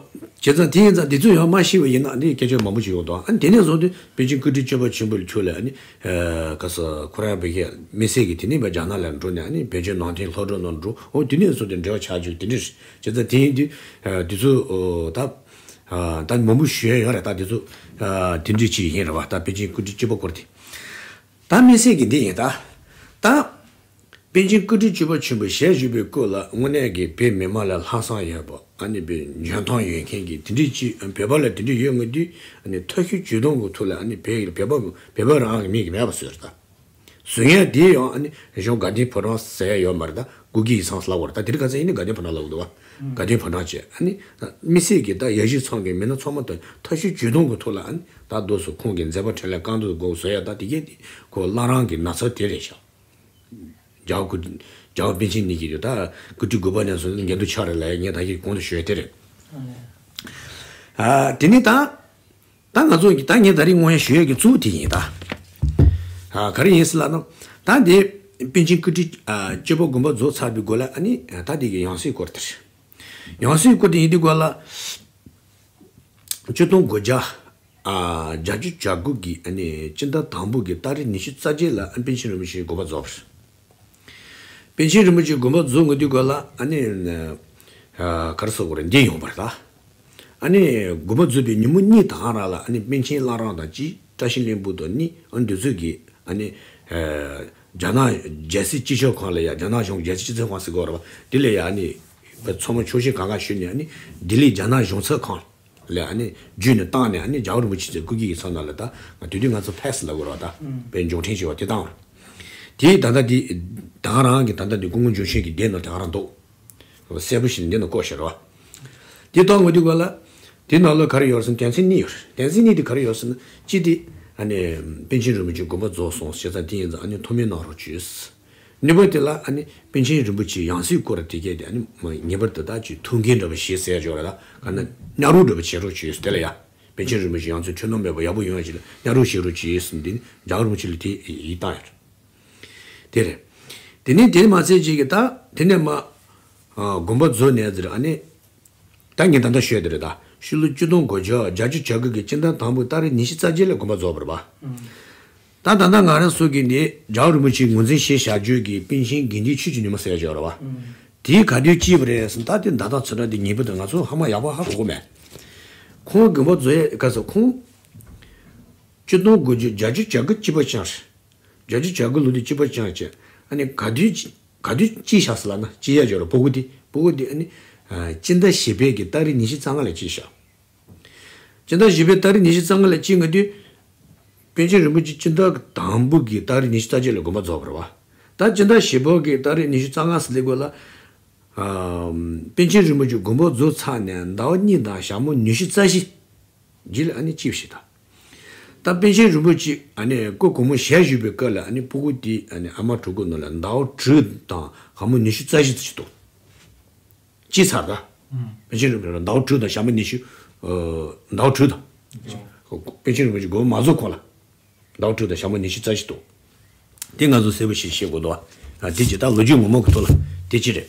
བྱས་ཙང་དེ་ཡིན་ཙང་འདི་ཚོ་ཡང་མ་ཤེས་པ་ཡིན་ན་ཨ་ནི་སྐད་ཆ་མང་པོ་ཞིག་ཡོང་དང་། ཨ་ནི་དེ་ནས་བཟུང་སྟེ་པཎ་ཆེན་སྐུ་ཕྲེང་བཅུ་པ་ཆེན་པོ་ལ་ཁྱོད་ལ་ཨ་ནི་ཨ་ག་ས་ཁོ་རང་བོད་ཀྱི་མི་སེར་གྱི་དེ་ནས་ཕར་རྒྱ་ནག་ལ་འགྲོ་ནས་ཨ་ནི་བོད་བརྒྱུད་ནང་བསྟན་སློབ་གྲྭ་ནང་འགྲོ། ཨོ་དེ་ནས་བཟུང་སྟེ་འབྲེལ་བ་ཆགས་བཅུག་དེ་འདྲ་རེད། བྱས་ཙང་དེ་ཡིན་དུས་ཨ་འདི་ཚོ་ཨོ་ད་ཨ་ད་མང་པོ་ཞུ་ཡ་ཡོད་རེད། ད་འདི་ཚོ་ཨ་དེ་འདྲ་ཅིག་ཡིན་རེད་བ། ད་པཎ་ཆེན་སྐུ་ཕྲེང་བཅུ་པ་སྐོར་དེ། ད་དམིགས་བསལ་གྱི་འདི་ཡིན་ད། ད། པཎ་ཆེན་སྐུ་ཕྲེང་བཅུ་པ་ཆེན་པོས་ཞལ་བཞུགས་པའི་སྐོར་ལ་དངོས་གནས་ཀྱི་བོད་མི་མང་ལ་ལྷག་བསམ་ཡོད་པ་ཨ་ནི་བོད་འཇོན་ཐང་ཡོད་མཁན་གྱི་དེ་འདྲའི་ཅིག་བོད་པ་ལ་དེ་འདྲ་ཡོད་ངེས་དུས་ཨ་ནི་ཐབས་ཤེས་ཇུས་གཏོང་གི་ཐོག་ལ་ཨ་ནི་བོད་ཀྱི་བོད་པ་བོད་པ་རང་གི་མིང་གི་མེད་པ་བཟོས་རེད་ད། བཟོ་མཁན་དེ་ཡང་ཨ་ནི་གཞུང་དགའ་ལྡན་ཕོ་བྲང་ཟེར་ཡ་ཡོད་མ་རེད་ད། སྐུ་སྒེར་ཡིག་ཚང་ཟེར་ལབ་པ་རེད་ད། དེ་རིང་ཁ་སང་ཡིན་ནི་དགའ་ལྡན་ཕོ་བྲང་ལབ་དགོས་འདུག་བ། དགའ་ལྡན་ཕོ་བྲང་བྱས་ཨ་ནི་དམིགས་བསལ་གྱི་ད་ཡ་གཞི་ཚང་གི་མི་སྣ་ཚང་མ་དང་ཐབས་ཤེས་ཇུས་གཏོང་གི་ཐོག་ལ་ཨ་ནི་ད་དུང་སོ་ཁོང་གི་མཛད་པ་འཕྲིན་ལས་བཀའ་འདུས་སྒོ་བཟོ་ཡ་ད་དེ་གས་དེ་ཁོ་བླ་བྲང་གི་ན་ཚ་དེ་རེད་ཤག་རྒྱལ་བ་སྐུ་རྒྱལ་བ་པཎ་ཆེན་ཉིད་ཀྱི་ད་སྐུ་ཕྲེང་དགུ་པ་ནས་བཟུང་འགལ་འདུ་ཆགས་རེད་ལབ་ཡ་ངས་ད་གིན་གོང་དུ་ཞུ་ཡ་དེ་རེད། ཨ་དེ་ནི་ད། ད་ང་ཚོ་གི་ད་ངས་ད་རིང་དངོས་ཡ་ཞུ་ཡས་ཀྱི་གཙོ་བོ་དེ་ཡིན་ད། ཨ་ག་རེ་ཡིན་ཟེར་ལབ་ན། ད་འདི་པཎ་ཆེན་སྐུ་ཕྲེང་ཨ་བཅུ་པ་དགོངས་པ་རྫོགས་ཚར་བའི་སྐོར་ལ་ཨ་ནི་ད་འདི་གི་ཡང་སྲིད་སྐོར་དེ་རེད། ཡང་སྲིད་སྐོར་དེ་ཡིན་དུས་སྐོར་ལ། སྤྱི་སྟོང་དགུ་བརྒྱ་ཨ་བརྒྱད་ཅུ་གྱ་དགུ་གི་ཨ་ནི་སྤྱི་ཟླ་དང་པོ་གི་ཏ་རིག་ཉི་ཤུ་རྩ་བརྒྱད་ལ་ཨ་པཎ་ཆེན་རིན་པོ་ཆེའི་དགོངས་པ་རྫོགས་པ་རེད། པཎ་ཆེན་རིན་པོ་ཆེའི་དགོངས་པ་རྫོགས་ངེས་དུས་སྐོར་ལ་ཨ་ནི་ཨ་ག་རེ་ཟེར་དགོས་རེད། འདི་ཡོང་བ་རེད་ད། ཨ་ནི་དགོངས་པ་རྫོགས་པའི་ཉིན་མོ་གཉིས་དང་རང་ལ་ཨ་ནི་པཎ་ཆེན་བླ་བྲང་དང་གཅིག་བཀྲ་ཤིས་ལྷུན་པོ་དང་གཉིས། ཨ་འདི་ཚོས་ཀྱིས་ཨ་ནི་ཨ་རྒྱ་ནག་རྒྱལ་སྲིད་སྤྱི་ཁྱབ་ཁང་ལ་ཡ། རྒྱ་ནག་གཞུང་རྒྱལ་སྲིད་སྤྱི་ཁྱབ་ཁང་ཟེར་གྱི་ཡོད་རེད་པ། དེ་ལ་ཡ་ཨ་ནི་ཚང་མ་ཆོག་ཤེས་གང་ག་ཞུས་ནས་ཨ་ནི་ལྡི་ལི་རྒྱ་ནག་གཞུང་ཚབ་ཁང་ལ་ཨ་ནི་བརྒྱུད་ནས་བཏང་ནས་ཨ་ནི་རྒྱལ་བ་རིན་པོ་ཆེ་ཚོའི་སྐུ་སྒེར་གྱི་ཚབ་ནང་ལ་ད་ང་དེ་དུས་ང་ཚོ་ཕེག་སི་ལབ་དགོས་རེད་པ། ད་དཔེ་འབྱོར་འཕྲིན་ཞེས་པ་དེ་བཏང་བ་རེད། དེ་ད་ལྟ་དེ་ད་ག་རང་གི་ད་ལྟ་དེ་སྐུ་ངོ་འབྱོར་ཆེན་གྱི་སྡེ་ནང་དེ་ག་རང་འདུག་གསལ་པོ་ཞིག་འདི་ན་བཀོད་བཞག་རེད་པ། དེ་ལྟ་བུ་དེ་ག་ལ། དེ་ནང་ལ་ག་རེ་ཡོད་ཟེར་ན་དོན་ཚན་གཉིས་ཡོད་རེད། དོན་ཚན་གཉིས་དེ་ག་རེ་ཡོད་ཟེར་ན་གཅིག་དེ་ཨ་ནི་པཎ་ཆེན་རིན་པོ་ཆེ་དགོངས་པ་རྫོགས་སོང་བྱས་ཙང་དེ་ཡིན་ཙང་ཨ་ནི་ཐུགས་སྨོན་གནང་རོགས་བྱོས། གཉིས་པ་དེ་ལ་ཨ་ནི་པཎ་ཆེན་རིན་པོ་ཆེའི་ཡང་སྲིད་སྐོར་དེ་གས་དེ་ཨ་ནི་ངེས་པར་དུ་ད་ཅིག་ཐུགས་འགན་འདྲ་པོ་བཞེས་ཟེར་ཡ་ཅིག་ཡོད་རེད། ད་ག་ན་གཉའ་རོགས་འདྲ་པོ་བྱེད་རོགས་བྱོས། དེ་ལ་ཡ་པཎ་ཆེན་རིན་པོ་ཆེ་ཡང་སྲིད་འཁྲུལ་སྣང་མེད་པ་ཡག་པོ་ཡོང་ཡ་ཅིག་ལ་གཉའ་རོགས་བྱེད་རོགས་བྱོས་ཟེར་འདི་ནི་རྒྱལ་བ་རིན་པོ་ཆེ་ལ་དེ་ཡིད་བཏང་ཡོད་རེད། དེ་རེད། དེ་ནས་དེ་མ་ཚད་ཅིག་གི་ད་དེ་ནས་མ་ཨ་དགོངས་པ་རྫོགས་ནས་ཟེར་ཨ་ནི། ད་ངས་ད་ལྟ་ཤོད་དེ་རེད་ད། ཕྱི་ལོ་ཆིག་སྟོང་དགུ་བརྒྱ་བརྒྱད་ཅུ་གྱ་དགུ་གི་སྤྱི་ཟླ་དང་པོའི་ཏ་རིག་ཉི་ཤུ་རྩ་བརྒྱད་ལ་དགོངས་པ་རྫོགས་པ་རེད་པ། ད་ད་ལྟ་ང་རང་ཚོ་གི་འདི་རྒྱལ་བ་རིན་པོ་ཆེས་ངོས་འཛིན་བྱས་བཞག་རྒྱུ་གི་པཎ་ཆེན་དགེ་འདུན་ཆོས་ཀྱི་ཉི་མ་ཟེར་ཡ་ཅིག་ཡོད་རེད་པ། དེའི་ག་དུས་སྐྱེས་པ་རེད་ཟེར་ན། ད་དེ་ད་ལྟ་ཚོད་ལྟ་དེ་ངེས་པར་དུ་ང་ཚོ་ཧ་མ་ཡག་པོ་ཧ་གོ་གི་མེད། ཁོང་དགོངས་པ་རྫོགས་ཡས་ག་ཚོད་ཁོང་། ཆིག་སྟོང་དགུ་བརྒྱ་བརྒྱད་ཅུ་གྱ་དགུ་སྐྱེས་པ་ཅང་རེད། བརྒྱད་ཅུ་གྱ་དགུ་ལོ་དེ་སྐྱེས་པ་ཅང་བྱས། ཨ་ནི་ག་དུས་ཅི་ག་དུས་སྐྱེས་ཤག་ཟེར་ལབ་ན་སྐྱེས་ཡ་ཅིག་ཡོད་རེད། སྤུ་གུ་དེ་སྤུ་གུ་དེ་ཨ་ནི་ཨ་སྤྱི་ཟླ་བཞི་པའི་གི་ཏ་རིག་ཉི་ཤུ་རྩ་ལྔ་ལ་སྐྱེས་ཤག་སྤྱི་ཟླ་བཞི་པའི་ཏ་རིག་ཉི་ཤུ་རྩ་ལྔ་ལ་སྐྱེས་ངེས་དུས། པཎ་ཆེན་རིན་པོ་ཆེ་སྤྱི་ཟླ་དང་པོ་གི་ཏ་རིག་ཉི་ཤུ་རྩ་བརྒྱད་ལ་དགོངས་པ་རྫོགས་པ་རེད་པ། ད་སྤྱི་ཟླ་བཞི་པ་གི་ཏ་རིག་ཉི་ཤུ་རྩ་ལྔ་ཟེར་དུས་སྐབས་ལ། ཨ་པཎ་ཆེན་རིན་པོ་ཆེ་དགོངས་པ་རྫོགས་ཚར་ནས་ཟླ་བ་གཉིས་དང་ཞག་མོ་ཉི་ཤུ་རྩ་བཞི། རྗེས་ལ་ཨ་ནི་སྐྱེས་པ་ཞིག་དང་། ད་པཎ་ཆེན་རིན་པོ་ཆེ་ཨ་ནི་སྐུ་གོང་མ་ཞལ་བཞུགས་པའི་སྐབས་ལ་ཨ་ནི་སྤུ་གུ་དེ་ཨ་ནི་ཨ་མ་གྲོད་ཁོག་ནང་ལ་ཟླ་བ་དྲུག་དང་ཞག་མོ་ཉི་ཤུ་རྩ་བཞི་ཙམ་ཞིག་འདུག་སྐྱེས་ཚར་ད། ཨུམ། པཎ་ཆེན་རིན་པོ་ཆེ་ལ་ཟླ་བ་དྲུག་དང་ཞག་མོ་ཉི་ཤུ། ཨ་ཟླ་བ་དྲུག་དང་། ཨུམ། པཎ་ཆེན་རིན་པོ་ཆེ་དགོངས་པ་མ་རྫོགས་གོང་ལ། ཟླ་བ་དྲུག་དང་ཞག་མོ་ཉི་ཤུ་རྩ་བཞི་འདུག་དེ་ང་ཚོ་གསལ་པོ་ཞིག་ཤེས་དགོས་འདུག་ཨ་དེ་ཅི་ད་ལོ་རྒྱུས་ངོ་མ་གི་ཐོག་ལ་དེ་ཅི་རེད།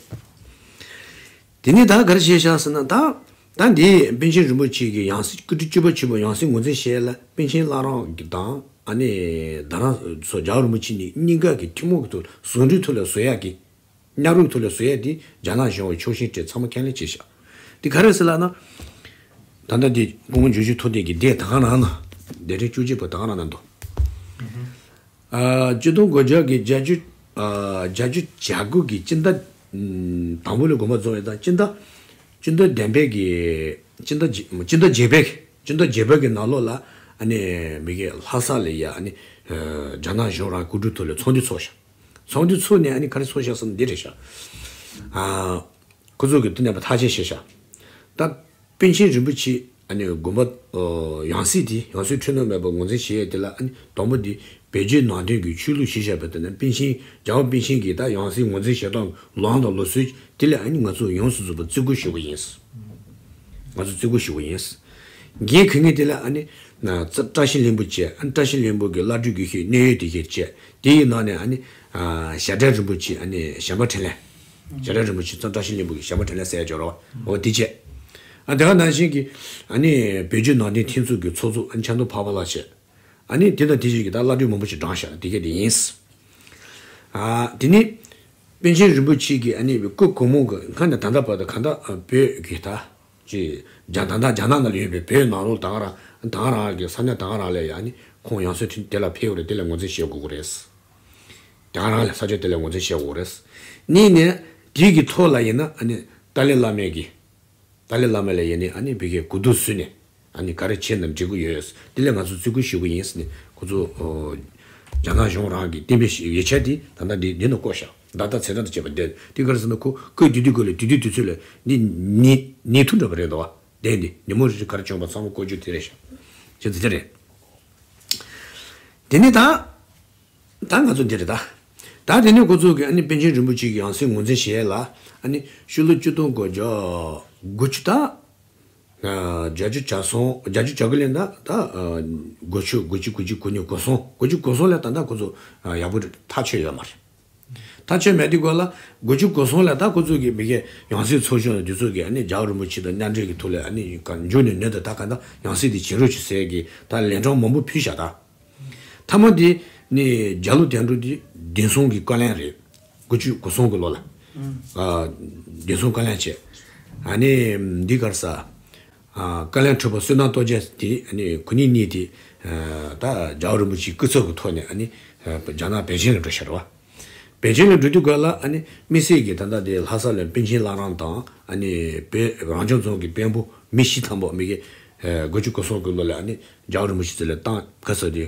དེ་ནས་ད་ག་རེ་བྱས་ཤག་ཟེར་ན་ད། ད་འདི་པཎ་ཆེན་རིན་པོ་ཆེ་གི་ཡང་སྲིད་སྐུ་ཕྲེང་བཅུ་པ་ཆེན་པོ་ཡང་སྲིད་ངོས་འཛིན་བྱས་ལ་པཎ་ཆེན་བླ་བྲང་གི་དང་ཨ་ནི་ད་རང་ཚོ་རྒྱལ་བ་རིན་པོ་ཆེ་གཉིས་གཉིས་ཀ་གི་ཐུན་མོང་གི་ཐོག་ཟུང་འབྲེལ་ཐོག་ལ་བཟོ་ཡག་གི། མཉམ་རུབ་ཐོག་ལ་བཟོ་ཡ་དེ་རྒྱ་ནག་གཞུང་གི་ཆོག་མཆན་སྤྲད་ཚང་མ་ཁས་ལེན་བྱས་ཤག་དེ་ག་རེ་ཟེར་ལབ་ན། ད་ལྟ་དེ་སྐུ་ངོ་འབྱོར་ཆེན་ཐུབ་བསྟན་གྱི་སྡེ་ད་ག་རང་ན། སྡེ་ཕྲན་བཅུ་གཅིག་པ་ད་ག་རང་ན་འདུག་ཨ་སྤྱི་སྟོང་དགུ་བརྒྱ་གི་བརྒྱད་ཅུ་ཨ་བརྒྱད་ཅུ་གྱ་དགུ་གི་སྤྱི་ཟླ་དང་པོ་ལ་དགོངས་པ་རྫོགས་ཡོད་ད། སྤྱི་ཟླ་སྤྱི་ཟླ་བདུན་པའི་གི་སྤྱི་ཟླ་བརྒྱད་སྤྱི་ཟླ་བརྒྱད་པའི་སྤྱི་ཟླ་བརྒྱད་པའི་གི་ནང་ལོགས་ལ་ ཨ་ནི་མི་གེ་ལྷ་ས་ལ་ཡ་ཨ་ནི་རྒྱ་ནག་གཞུང་རང་སྐུ་དྲུང་ཐོག་ལ་ཚོགས་འདུ་ཚོགས་ཤག་ཚོགས་འདུ་ཚོགས་ནས་ཨ་ནི་ག་རེ་ཚོགས་ཤག་ཟེར་ན་འདི་རེད་ཤག་ཨ་ཁོ་ཚོ་གི་དེ་ནས་ཐག་བཅད་བྱས་ཤག་ད་པཎ་ཆེན་རིན་པོ་ཆེ་ཨ་ནི་དགོན་པ་ཡང་སྲིད་དེ་ཡང་སྲིད་འཁྲུལ་སྣང་མེད་པར་ངོས་འཛིན་བྱེད་ཡས་དེ་ལ་ཨ་ནི་དང་པོ་དེ་བོད་བརྒྱུད་ནང་བསྟན་གྱི་ཆོས་ལུགས་གཞི་བཞག་པའི་སྟེང་ནས་པཎ་ཆེན་རྒྱལ་བ་པཎ་ཆེན་གྱི་ད་ཡང་སྲིད་ངོས་འཛིན་བྱེད་སྟངས་ལམ་དང་ལུགས་སྲོལ་དེ་ལ་ཨ་ནི་ང་ཚོ་ཡོངས་སུ་རྫོགས་པ་བརྩི་བཀུར་ཞུ་གི་ཡིན། ང་ཚོ་བརྩི་བཀུར་ཞུ་གི་ཡིན། འགན་འཁུར་མཁན་དེ་ལ་ཨ་ནི་ན་ཙ་བཀྲ་ཤིས་ལྷུན་པོ་བཅས་ཨ་ནི་བཀྲ་ཤིས་ལྷུན་པོ་གི་བླ་སྤྲུལ་དགེ་བཤེས་གནད་ཡོད་དེ་གས་བཅས་དེ་ཡི་ནང་ནས་ཨ་ནི་ཞབས་དྲུང་རིན་པོ་ཆེ་ཨ་ནི་ཞབས་དྲུང་འཕྲིན་ལས། ཞབས་དྲུང་རིན་པོ་ཆེ་ཙ་བཀྲ་ཤིས་ལྷུན་པོ་གི་ཞབས་དྲུང་འཕྲིན་ལས་ཟེར་ཡ་ཅིག་ཡོད་རེད་བ། འོ་དེ་བཅས། ཨ་དེ་ག་ནང་བཞིན་གྱི་ཨ་ནི་བོད་བརྒྱུད་ནང་བསྟན་མཐུན་ཚོགས་ཀྱི་ཚོགས་གཙོ་ཨ་ནི་ཆབ་མདོ་འཕགས་པ་ལགས་བཅས། ཨ་ནི་དེ་དང་དེ་བཞིན་གྱི་ད་བླ་སྤྲུལ་མང་པོ་ཞིག་བགྲངས་ཤག་དེ་གས་དེ་ཡིན། ཨ་དེ་ནི་པཎ་ཆེན་རིན་པོ་ཆེ་གི་ཨ་ནི་སྐུ་གོང་མ་གི་སྔ་ནས་ད་ལྟ་བར་དུ་གང་ལྟར་བོད་ཀྱི་ད་ཅི་རྒྱ་ད་ལྟ་རྒྱ་ནག་ནང་ལ་ཡོད་པའི་བོད་ནང་ལོགས་ད་ག་རང་ད་ག་རང་གི་ས་གནས་ད་ག་རང་ལ་ཡ་ཨ་ནི་ཁོང་ཡང་སྲིད་དེ་ལ་ཕེབས་རེད། དེ་ལ་ངོས་འཛིན་བྱེད་དགོས་ཀྱི་རེད། ད་ག་རང་ལ་ས་ཕྱོགས་དེ་ལ་ངོས་འཛིན་བྱེད་དགོས་རེད། གཉིས་ནས་དེ་གི་ཐོག་ལ་ཡིན་ན་ཨ་ནི་ཏཱ་ལའི་བླ་མའི་གི་ཏཱ་ལའི་བླ་མ་ལ་ཡིན་ནི་ཨ་ནི་བི་གའི་གོ་བསྡུར་བཟོས་ནས་ཨ་ནི་ག་རེ་བྱས་ན་འགྲིག་གི་ཡོད། དེ་ལས་ང་ཚོ་བརྩི་བཀུར་ཞུ་གི་ཡིན་ཟེར་ནས་ཁོ་ཚོ་རྒྱ་ནག་གཞུང་རང་གི་གཏན་འབེབས་ཡིག་ཆ་དེ་ད་ལྟ་འདི་འདི་ནང་བཀོད་ཤག་ད་ལྟ་ཚེ་རབས་དང་བཅས་པ་འདོན་དེ་ག་རེ་ཟེར་ན་ཁོ་བཀོད་དུས་དུས་སྐོར་ལ་དུས་དུས་དུས་ཚོད་ལ་འདི་ཉིན་ཉིན་ཐུ་འདྲ་པོ་རེད་འདུག་བ། དེ་འདི་ཉིན་མོ་རེ་རེ་ག་རེ་བྱུང་བ་ཚང་མ་བཀོད་རྒྱུ་དེ་རེད་ཤག་ཅི་ཚེ་རེད། དེ་ནི་ད། ད་ང་ཚོ་འདི་རེད་ད། ད་དེ་ནས་ཁོ་ཚོ་གིས་ཨ་ནི་པཎ་ཆེན་རིན་པོ་ཆེ་གི་ཡང་སྲིད་ངོས་འཛིན་བྱེད་ཡས་ལ་ཨ་ནི་ཕྱི་ལོ་ཆིག་སྟོང་དགུ་བརྒྱ་དགུ་བཅུ་ད་བརྒྱད་ཅུ་གྱ་གསུམ་བརྒྱད་ཅུ་གྱ་དགུ་ལས་ད་ད་དགུ་བཅུ་དགུ་བཅུ་དགུ་བཅུ་གོ་གཉིས་གོ་གསུམ་གོ་གཉིས་གོ་གསུམ་ལ་ད་ད་ཁོ་ཚོ་ཡག་པོ་ཐག་ཆོད་ཡོད་མ་རེད། ཐག་ཆོད་མེད་དུས་སྐབས་ལ་དགུ་བཅུ་གོ་གསུམ་ལ་ད་ཁོ་ཚོ་གིས་མི་གའི་ཡང་སྲིད་ཚོགས་ཆུང་དེ་ཚོ་གིས་ཨ་ནི་རྒྱལ་བ་རིན་པོ་ཆེ་དང་མཉམ་འབྲེལ་གྱི་ཐོག་ལ་ཨ་ནི་མཇུག་ནས་ནས་ད་ད་ག་ད་ཡང་སྲིད་དེ་བྱེད་རོགས་བྱེད་ཟེར་གི་ད་ལན་གྲངས་མང་པོ་ཕུལ་བཞག་ད། མཐའ་མ་དེ་ནི་རྒྱ་ལོ་དོན་གྲུབ་དེ་བདེན་སྲུང་གི་བཀའ་བློན་རེད། དགུ་བཅུ་གོ་གསུམ་གི་ལོ་ལ། ཨ་བདེན་སྲུང་བཀའ་བློན་བྱས། ཨ་ནི་འདི་གར་ས། ཨ་བཀའ་བློན་ཁྲི་པ་བསོད་ནམས་རྡོ་རྗེ་དེ་ཨ་ནི་ཁོ་གཉིས་གཉིས་དེ་ཨ་ད་རྒྱལ་བ་རིན་པོ་ཆེའི་སྐུ་ཚབ་ཀྱི་ཐོག་ནས་ཨ་ནི་ཨ་རྒྱ་ནག་པེ་ཅིང་ལ་འགྲོ་ཤར་བ། པེ་ཅིང་ལ་འགྲོ་དུས་སྐབས་ལ་ཨ་ནི་དམིགས་བསལ་གྱི་ད་ལྟ་དེ་ལྷ་ས་ལ་པཎ་ཆེན་བླ་བྲང་དང་ཨ་ནི་བོད་རང་སྐྱོང་རྫོང་གི་དཔོན་པོ་མི་བཞི་ཐམ་པ་མི་གི་ཨ་དགུ་བཅུ་གོ་གསུམ་གི་ལོ་ལ་ཨ་ནི་རྒྱལ་བ་རིན་པོ་ཆེ་ཚོ་ལ་བཏང་ག་ས་དེ་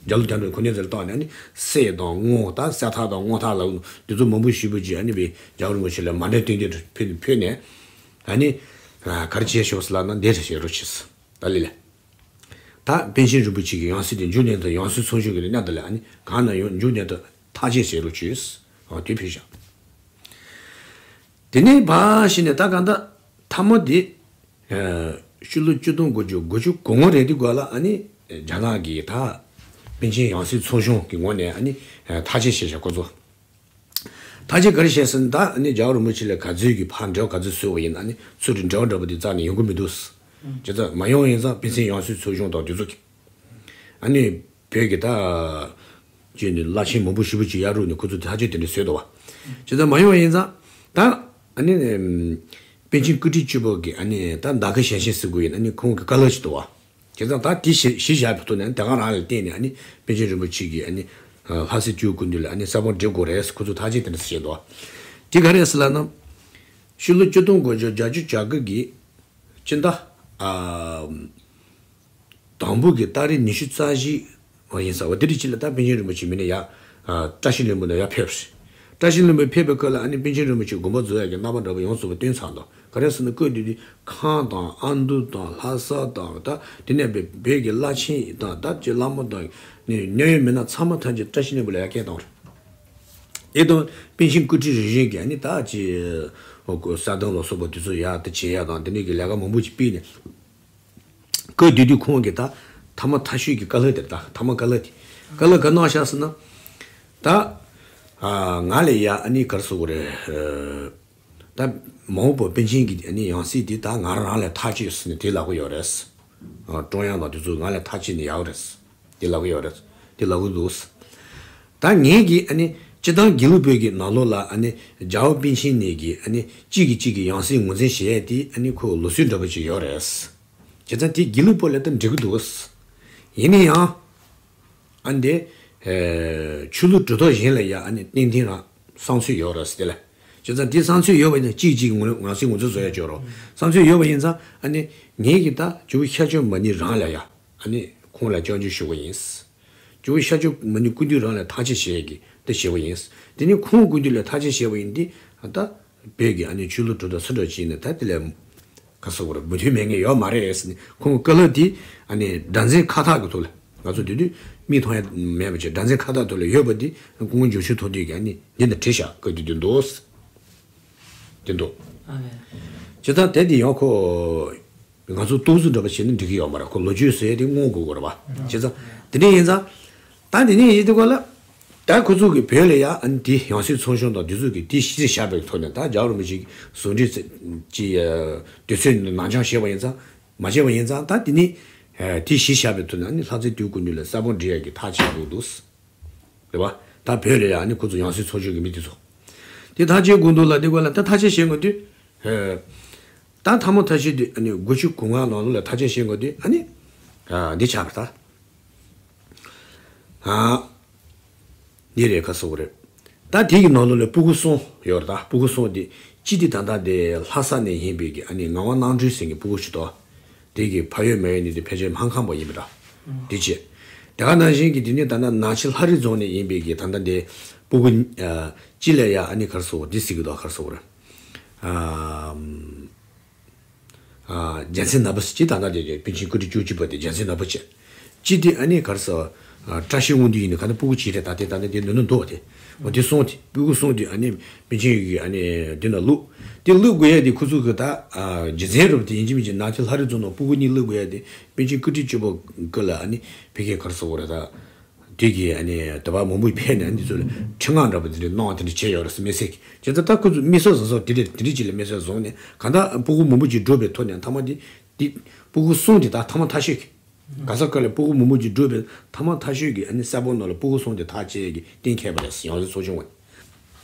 རྒྱ་ལོ་རྒྱ་འགྲོ་ཁོ་ནས་ཚོ་ལ་བཏང་ནས་ཨ་ནི་གསེར་དང་དངུལ་དང་གསེར་ཐག་དང་དངུལ་ཐག་ལ་འདི་ཚོ་མང་པོ་ཞེ་པོ་ཅིག་ཨ་ནི་བའི་རྒྱལ་བ་རིན་པོ་ཆེ་ལ་མ་འདྲ་སྟོན་དེ་ཕུལ་ཕུལ་ནས་ཨ་ནི་ག་རེ་བྱས་ཤོག་ཟེར་ལབ་ན་འདི་རེ་བྱེད་རོགས་བྱེད་ཟེར། ད་ལི་ལ། ད་པཎ་ཆེན་རིན་པོ་ཆེ་གི་ཡང་སྲིད་དེ་མཇུག་ནས་ད་ཡང་སྲིད་ཚོགས་ཆུང་གི་ལ་མཉམ་དུ་ལ་ཨ་ནི་གང་ན་ཡོང་མཇུག་ནས་ད་ཐག་བཅད་བྱེད་རོགས་བྱེད། ཨ་དེ་ཕུལ་བཞག་དེ་ནས་ཕར་ཕྱིན་ནས་ད་གང་ལྟར་མཐའ་མ་དེ་ཕྱི་ལོ་ཆིག་སྟོང་དགུ་བརྒྱ་དགུ་བཅུ་གོ་ལྔ་རེད་དེ་སྐབས་ལ་ཨ་ནི་རྒྱ་ནག་གི་ད་པཎ་ཆེན་ཡང་སྲིད་ཚོགས་ཆུང་གི་ངོས་ནས་ཨ་ནི་ཐག་བཅད་བྱས་བཞག་ཁོ་ཚོ། ཐག་བཅད་ག་རེ་བྱས་ཟེར་ན་ད་ཨ་ནི་རྒྱལ་བ་རིན་པོ་ཆེ་ལ་ག་ཚོད་ཀྱི་ཕར་འབྲེལ་བ་ག་ཚོད་བཟོས་པ་ཡིན་ཨ་ནི་ཚུར་འབྲེལ་བ་འདྲ་པོ་དེ་རྩ་ནས་ཡོང་གི་མི་འདུག་བྱས་ཙང་མ་ཡོང་ཡིན་ཙང་པཎ་ཆེན་ཡང་སྲིད་ཚོགས་ཆུང་དང་དེ་ཚོ་གི་ཨ་ནི་བོད་ཀྱི་ད་ཅིག་ནི་བླ་ཆེན་མང་པོ་ཞེ་པོ་ཅིག་གཡར་རོགས་ནས་ཁོ་ཚོ་ཐག་གཅོད་དེ་འདྲ་བཟོས་འདུག་བ། བྱས་ཙང་མ་ཡོང་ཡིན་ཙང་ད་ཨ་ནི་པཎ་ཆེན་སྐུ་ཕྲེང་བཅུ་པ་གི་ཨ་ནི་ད་ཟླ་དཀར་ཞལ་ཆེམས་ཟེར་དགོས་ཡིན་ཨ་ནི་ཁོང་གི་བཀའ་སློབ་ཅིག་འདུག་བ། བྱས་ཙང་ད་དེ་གཞི་གཞི་བཞག་པའི་ཐོག་ནས་དེ་ག་རང་ལ་བརྟེན་ནས་ཨ་ནི་པཎ་ཆེན་རིན་པོ་ཆེ་གིས་ཨ་ནི་ལྷ་སའི་སྤྲུལ་སྐུ་མདུན་ལ་ཨ་ནི་ས་བོན་སྒྲིག་དགོས་རེད་ཁོ་ཚོ་ཐག་གཅོད་དེ་འདྲ་བྱས་འདུག་བ། དེ་ག་རེད་ཟེར་ལབ་ན། ཕྱི་ལོ་ཆིག་སྟོང་དགུ་བརྒྱ་བརྒྱད་ཅུ་གྱ་དགུ་གི་སྤྱི་ཟླ། ཨ། དང་པོ་གི་ཏ་རིག་ཉི་ཤུ་རྩ་བཞི་བ་ཡིན་ས་བ་དེ་རིགས་ཅིག་ལ་ད་པཎ་ཆེན་རིན་པོ་ཆེ་མི་ནས་ཡར། ཨ། བཀྲ་ཤིས་ལྷུན་པོ་ནས་ཡར་ཕེབས་རེད། བཀྲ་ཤིས་ལྷུན་པོ་ཕེབས་པའི་སྐབས་ལ་ཨ་ནི་པཎ་ཆེན་རིན་པོ་ཆེ་དགོངས་པ་རྫོགས་ཡག་གི་རྣམ་པ་འདྲ་པོ་ཡོངས་སུ་སྟོན་ཚར་འདུག་ག་རེ་ཟེར་ན་སྐབས་དེ་དུས་ཁམས་དང་ཨ་མདོ་དང་ལྷ་ས་དང་ད་དེ་ནས་བོད་བོད་ཀྱི་བླ་ཆེན་དང་ད་ཅིག་བླ་མ་དང་ནི་གནད་ཡོད་མི་སྣ་ཚང་མ་ཐམས་ཅད་བཀྲ་ཤིས་ལྷུན་པོ་ལ་ཡར་སྐད་བཏང་རེད། དེ་དང་པཎ་ཆེན་སྐུ་ཕྲེང་རིམ་བཞིན་གྱི་ཨ་ནི་ད་ཅིག་ཨོ་གསལ་གདམས་ལ་སོགས་པ་དེ་ཚོ་ཡར་དེ་བྱེད་ཡག་དང་དེ་འདྲའི་གི་ལས་ཀ་མང་པོ་ཅིག་སྤེལ་ནས། སྐབས་དེ་དུས་ཁོང་གིས་ད་ཐ་མ་ཐ་ཤོས་ཀྱི་བཀའ་སློབ་དེ་རེད་ད་ཐ་མ་བཀའ་སློབ་དེ། བཀའ་སློབ་ག་གནང་བཞག་ཟེར་ན། ད་ང་ལ་ཡ་ཨ་ནི་ག་རེ་ཟེར་དགོས་རེད། ད་མ་འོངས་པ་པཎ་ཆེན་གྱི་ཨ་ནི་ཡང་སྲིད་དེ་ད་ང་རང་རང་ལ་ཐག་གཅོད་ཟེར་ནས་དེ་ལབ་ཀྱི་ཡོད་རེད། ཀྲུང་དབྱང་དང་དེ་ཚོ་ང་ལ་ཐག་གཅོད་ནས་ཡག་རེད། དེ་ལབ་ཀྱི་ཡོད་རེད། དེ་ལབ་ཀྱི་འདུག་ད་ངེད་ཀྱིས་ཨ་ནི་སྤྱིར་བཏང་དགེ་ལུགས་བོད་ཀྱི་ནང་ལོགས་ལ་ཨ་ནི་རྒྱལ་བ་པཎ་ཆེན་ནས་ཀྱི་ཨ་ནི་གཅིག་གིས་གཅིག་གི་ཡང་སྲིད་ངོས་འཛིན་བྱེད་ཡས་དེ་ཨ་ནི་ཁོ་ལུགས་སྲོལ་འདྲ་པོ་ཅིག་ཡོད་རེད། བྱས་ཙང་དེ་དགེ་ལུགས་པོ་ལ་ད་འགྲིག་གི་འདུག་ཡིན་ན་ཡང་། ཨ་འདི། ཆོས་ལུགས་གྲུབ་མཐའ་གཞན་ལ་ཡ་ཨ་ནི་གཏན་གཏན་རང་བསམ་ཚུལ་ཡོད་རེད་ཟེར་ལ། བྱས་ཙང་དེ་བསམ་ཚུལ་ཡོད་པ་ཡིན་ན་གཅིག་གཅིག་ངོས་ངོས་ཟིན་ངོས་འཛིན་བཟོ་ཡ་ཅིག་ཡོད་རེད། བསམ་ཚུལ་ཡོད་པ་ཡིན་ཙང་ཨ་ནི་ངེད་ཀྱི་ད་ཇོ་བོ་ཤཱཀྱ་མུ་ནེ་རང་ལ་ཡ་ཨ་ནི་ ཁོང་ལ་སྐྱབས་འཇུག་ཞུ་གི་ཡིན། ཇོ་བོ་ཤཱཀྱ་མུ་ནི་སྐུ་མདུན་རང་ལ་ཐག་བཅད་བྱས་ཀྱི་འདི་བྱས་པ་ཡིན། དེ་ནས་ཁོང་སྐུ་མདུན་ལ་ཐག་བཅད་བྱས་པ་ཡིན་ཏེ། ད་བོད་ཀྱི་ཨ་ནི་ཆོས་ལུགས་གྲུབ་མཐའ་སུ་འདྲ་ཅིག་ནས་ད་དེ་ལས་ག་སོགས་པར་མུ་མཐུད་མེད་ངེས་ཡོད་མ་རེད་ཟེར་ནས། ཁོང་བཀའ་སློབ་དེ་ཨ་ནི་སྒྲ་འཛིན་ཁ་བཏགས་ཀྱི་ཐོག་ལ། ང་ཚོ་དེ་དུས་མིག་མཐོང་ཡ་མེད་པ་བྱས། སྒྲ་འཛིན་ཁ་བཏགས་ཐོག་ལ་ཡོད་པ་དེ་སྐུ་ངོ་འཇུ་ཆེན་ཐུབ་བསྟན་གྱིས་ཨ་ནི་འདི་འདྲ་བྲིས་བཞག་གི་དུས་དུས་འདུག་དེ་འདུག་ཨ་ལས། བྱས་ཙང་དེ་དེ་ཡང་ཁོ། ང་ཚོ་རྟོག་བཟོ་འདྲ་པོ་བྱས་ན་འགྲིག་གི་ཡོད་མ་རེད། ཁོ་ལོ་རྒྱུས་ཟེར་ཡ་དེ་སྔོན་འགོག་དགོས་རེད་པ། བྱས་ཙང་དེ་འདྲ་ཡིན་ཙང་། ད་དེ་ནས་ཡིན་དུས་ག་ལ། ད་ཁོ་ཚོ་གི་བོད་ལ་ཡ་ཨ་ནི་དེ་ཡང་སྲིད་ཚོགས་ཆུང་དང་དེ་ཚོ་གི་དེ་གཞི་བཞག་པའི་ཐོག་ནས། ད་རྒྱལ་བ་རིན་པོ་ཆེ་གི་ཟུང་འབྲེལ་གྱི་དུས་ཚོད་ནང་སྦྱང་བྱས་པ་ཡིན་ཙང་། མ་བྱས་པ་ཡིན་ཙང་། ད་དེ་ནས་དེ་གཞི་བཞག་པའི་ཐོག་ནས་ཨ་ནི་ལྷ་རྩེ་སྤྲུལ་སྐུ་མདུན་ལ་གསལ་པོ་འབྲི་ཡ་གི་ཐག་བཅད་འདུག་འདུག་རེད་པ། ད་བོད་ལ་ཡ་ཨ་ནི་ཁོ་ཚོ་ཡང་སྲིད་ཚོགས་ཆུང་གི་མི་དེ་ཚོ། དེ་ཐག་བཅད་དགོས་འདུག་ལ། དེ་ག་ལ་ད་ཐག་བཅད་བྱེད་དགོས་དུས། ད་ཐ་མ་ཐག་གཅོད་དེ་ཨ་ནི་དགུ་བཅུ་གོ་ལྔ་ནང་ལོགས་ལ་ཐག་གཅོད་བྱེད་དགོས་དུས་ཨ་ནི། ཨ། འདི་ཆགས་པ་ད། ཨ། འདི་རེད། ག་སོགས་རེད། ད་དེ་གི་ནང་ལོགས་ལ་སྤུ་གུ་གསུམ་ཡོད་རེད། ད་སྤུ་གུ་གསུམ་དེ་གཅིག་དེ་ད་ལྟ་དེ་ལྷ་ས་ནས་ཡིན་པའི་གི་ཨ་ནི་ངག་དབང་རྣམ་གྲོལ་ཟེར་གྱི་སྤུ་གུ་ཞིག་འདུག་དེ་གི་ཕ་ཡུལ་མ་ཡིན་ནི་དེ་ཕལ་ཆེར་སྨར་ཁམས་པ་ཡིན་པ་འདྲ། དེ་བྱས། དེ་ག་ནང་བཞིན་གྱི་དེ་ནི་ད་ལྟ་ནག་ཆུ་ལྷ་རི་རྫོང་ནས་ཡིན་པའི་གི་ད་ལྟ་དེ་སྤུ་གུ་ཨ་གཅིག་ལ་ཡ་ཨ་ནི་ག་རེ་ཟེར་དགོས། འདི་ཟེར་གྱི་འདུག་ག་རེ་ཟེར་དགོས་རེད། ཨ། ཨ། རྒྱལ་མཚན་ནག་པོ་ཟེར་གྱི་ད་ལྟ་དེ་དེ་པཎ་ཆེན་སྐུ་ཕྲེང་བཅུ་གཅིག་པ་དེ་རྒྱལ་མཚན་ནག་པོ་བྱས། གཅིག་དེ་ཨ་ནི་ག་རེ་ཟེར། ཨ། བཀྲ་ཤིས་དབང་འདུས་ཡིན་ནི་ག་ནི་སྤུ་གུ་གཅིག་རེད། ད་དེ་ད་ནི་དེ་ནོར་ནོར་འདུག་པ་དེ། འོ་དེ་གསུམ་དེ་སྤུ་གུ་གསུམ་དེ་ཨ་ནི་པཎ་ཆེན་གྱི་ཨ་ནི་དེ་ན་བླུགས། དེ་བླུགས་དགོས་ཡ་དེ་ཁོ་ཚོ་གི་ད། ཨ། རྒྱུ་མཚན་རུ་དེ་ཡིན་གཅིག་མིན་གཅིག་ནག་ཆུ་ལྷ་རི་རྫོང་ནང་སྤུ་གུ་གཉིས་བླུགས་དགོས་ཡ་དེ་པཎ་ཆེན་སྐུ་ཕྲེང་བཅུ་པ་སྐུ་ལ་ཨ་ནི་ཕ་གིར་ག་རེ་ཟེར་དགོས་རེད་ད། དེ་གི་ཨ་ནི་དེ་བ་མང་པོ་ཕེབས་ནས་ཨ་ནི་ཚོ་ལ་ཁྲི་མངའ་འདྲ་པོ་དེ་འདྲ་གནང་། དེ་འདྲ་བྱས་ཡོད་རེད་ཟེར། མི་སེར་གྱི། བྱས་ཙང་ད་ཁོ་ཚོ་མི་སེར་བཟོ་ས་དེ་འདྲ་དེ་འདྲ་ཅིག་ལ་མི་སེར་བཟོས་ནས་གང་ལྟར་སྤུ་གུ་མང་པོ་ཅིག་འགྲོ་བའི་ཐོག་ནས་མཐའ་མ་དེ་དེ་སྤུ་གུ་གསུམ་དེ་ད་ཐ་མ་ཐག་ཆོད་ཀྱི། ག་ས་ག་ལ་སྤུ་གུ་མང་པོ་ཅིག་འགྲོ་བའི་ཐ་མ་ཐག་ཆོད་ཀྱི་ཨ་ནི་གསལ་པོ་ནང་ལ་སྤུ་གུ་གསུམ་དེ་ཐག་བཅད་ཀྱི་གཏན་འཁེལ་བ་རེད་ཟེར། ཡང་སྲིད་ཚོགས་ཆུང་བ།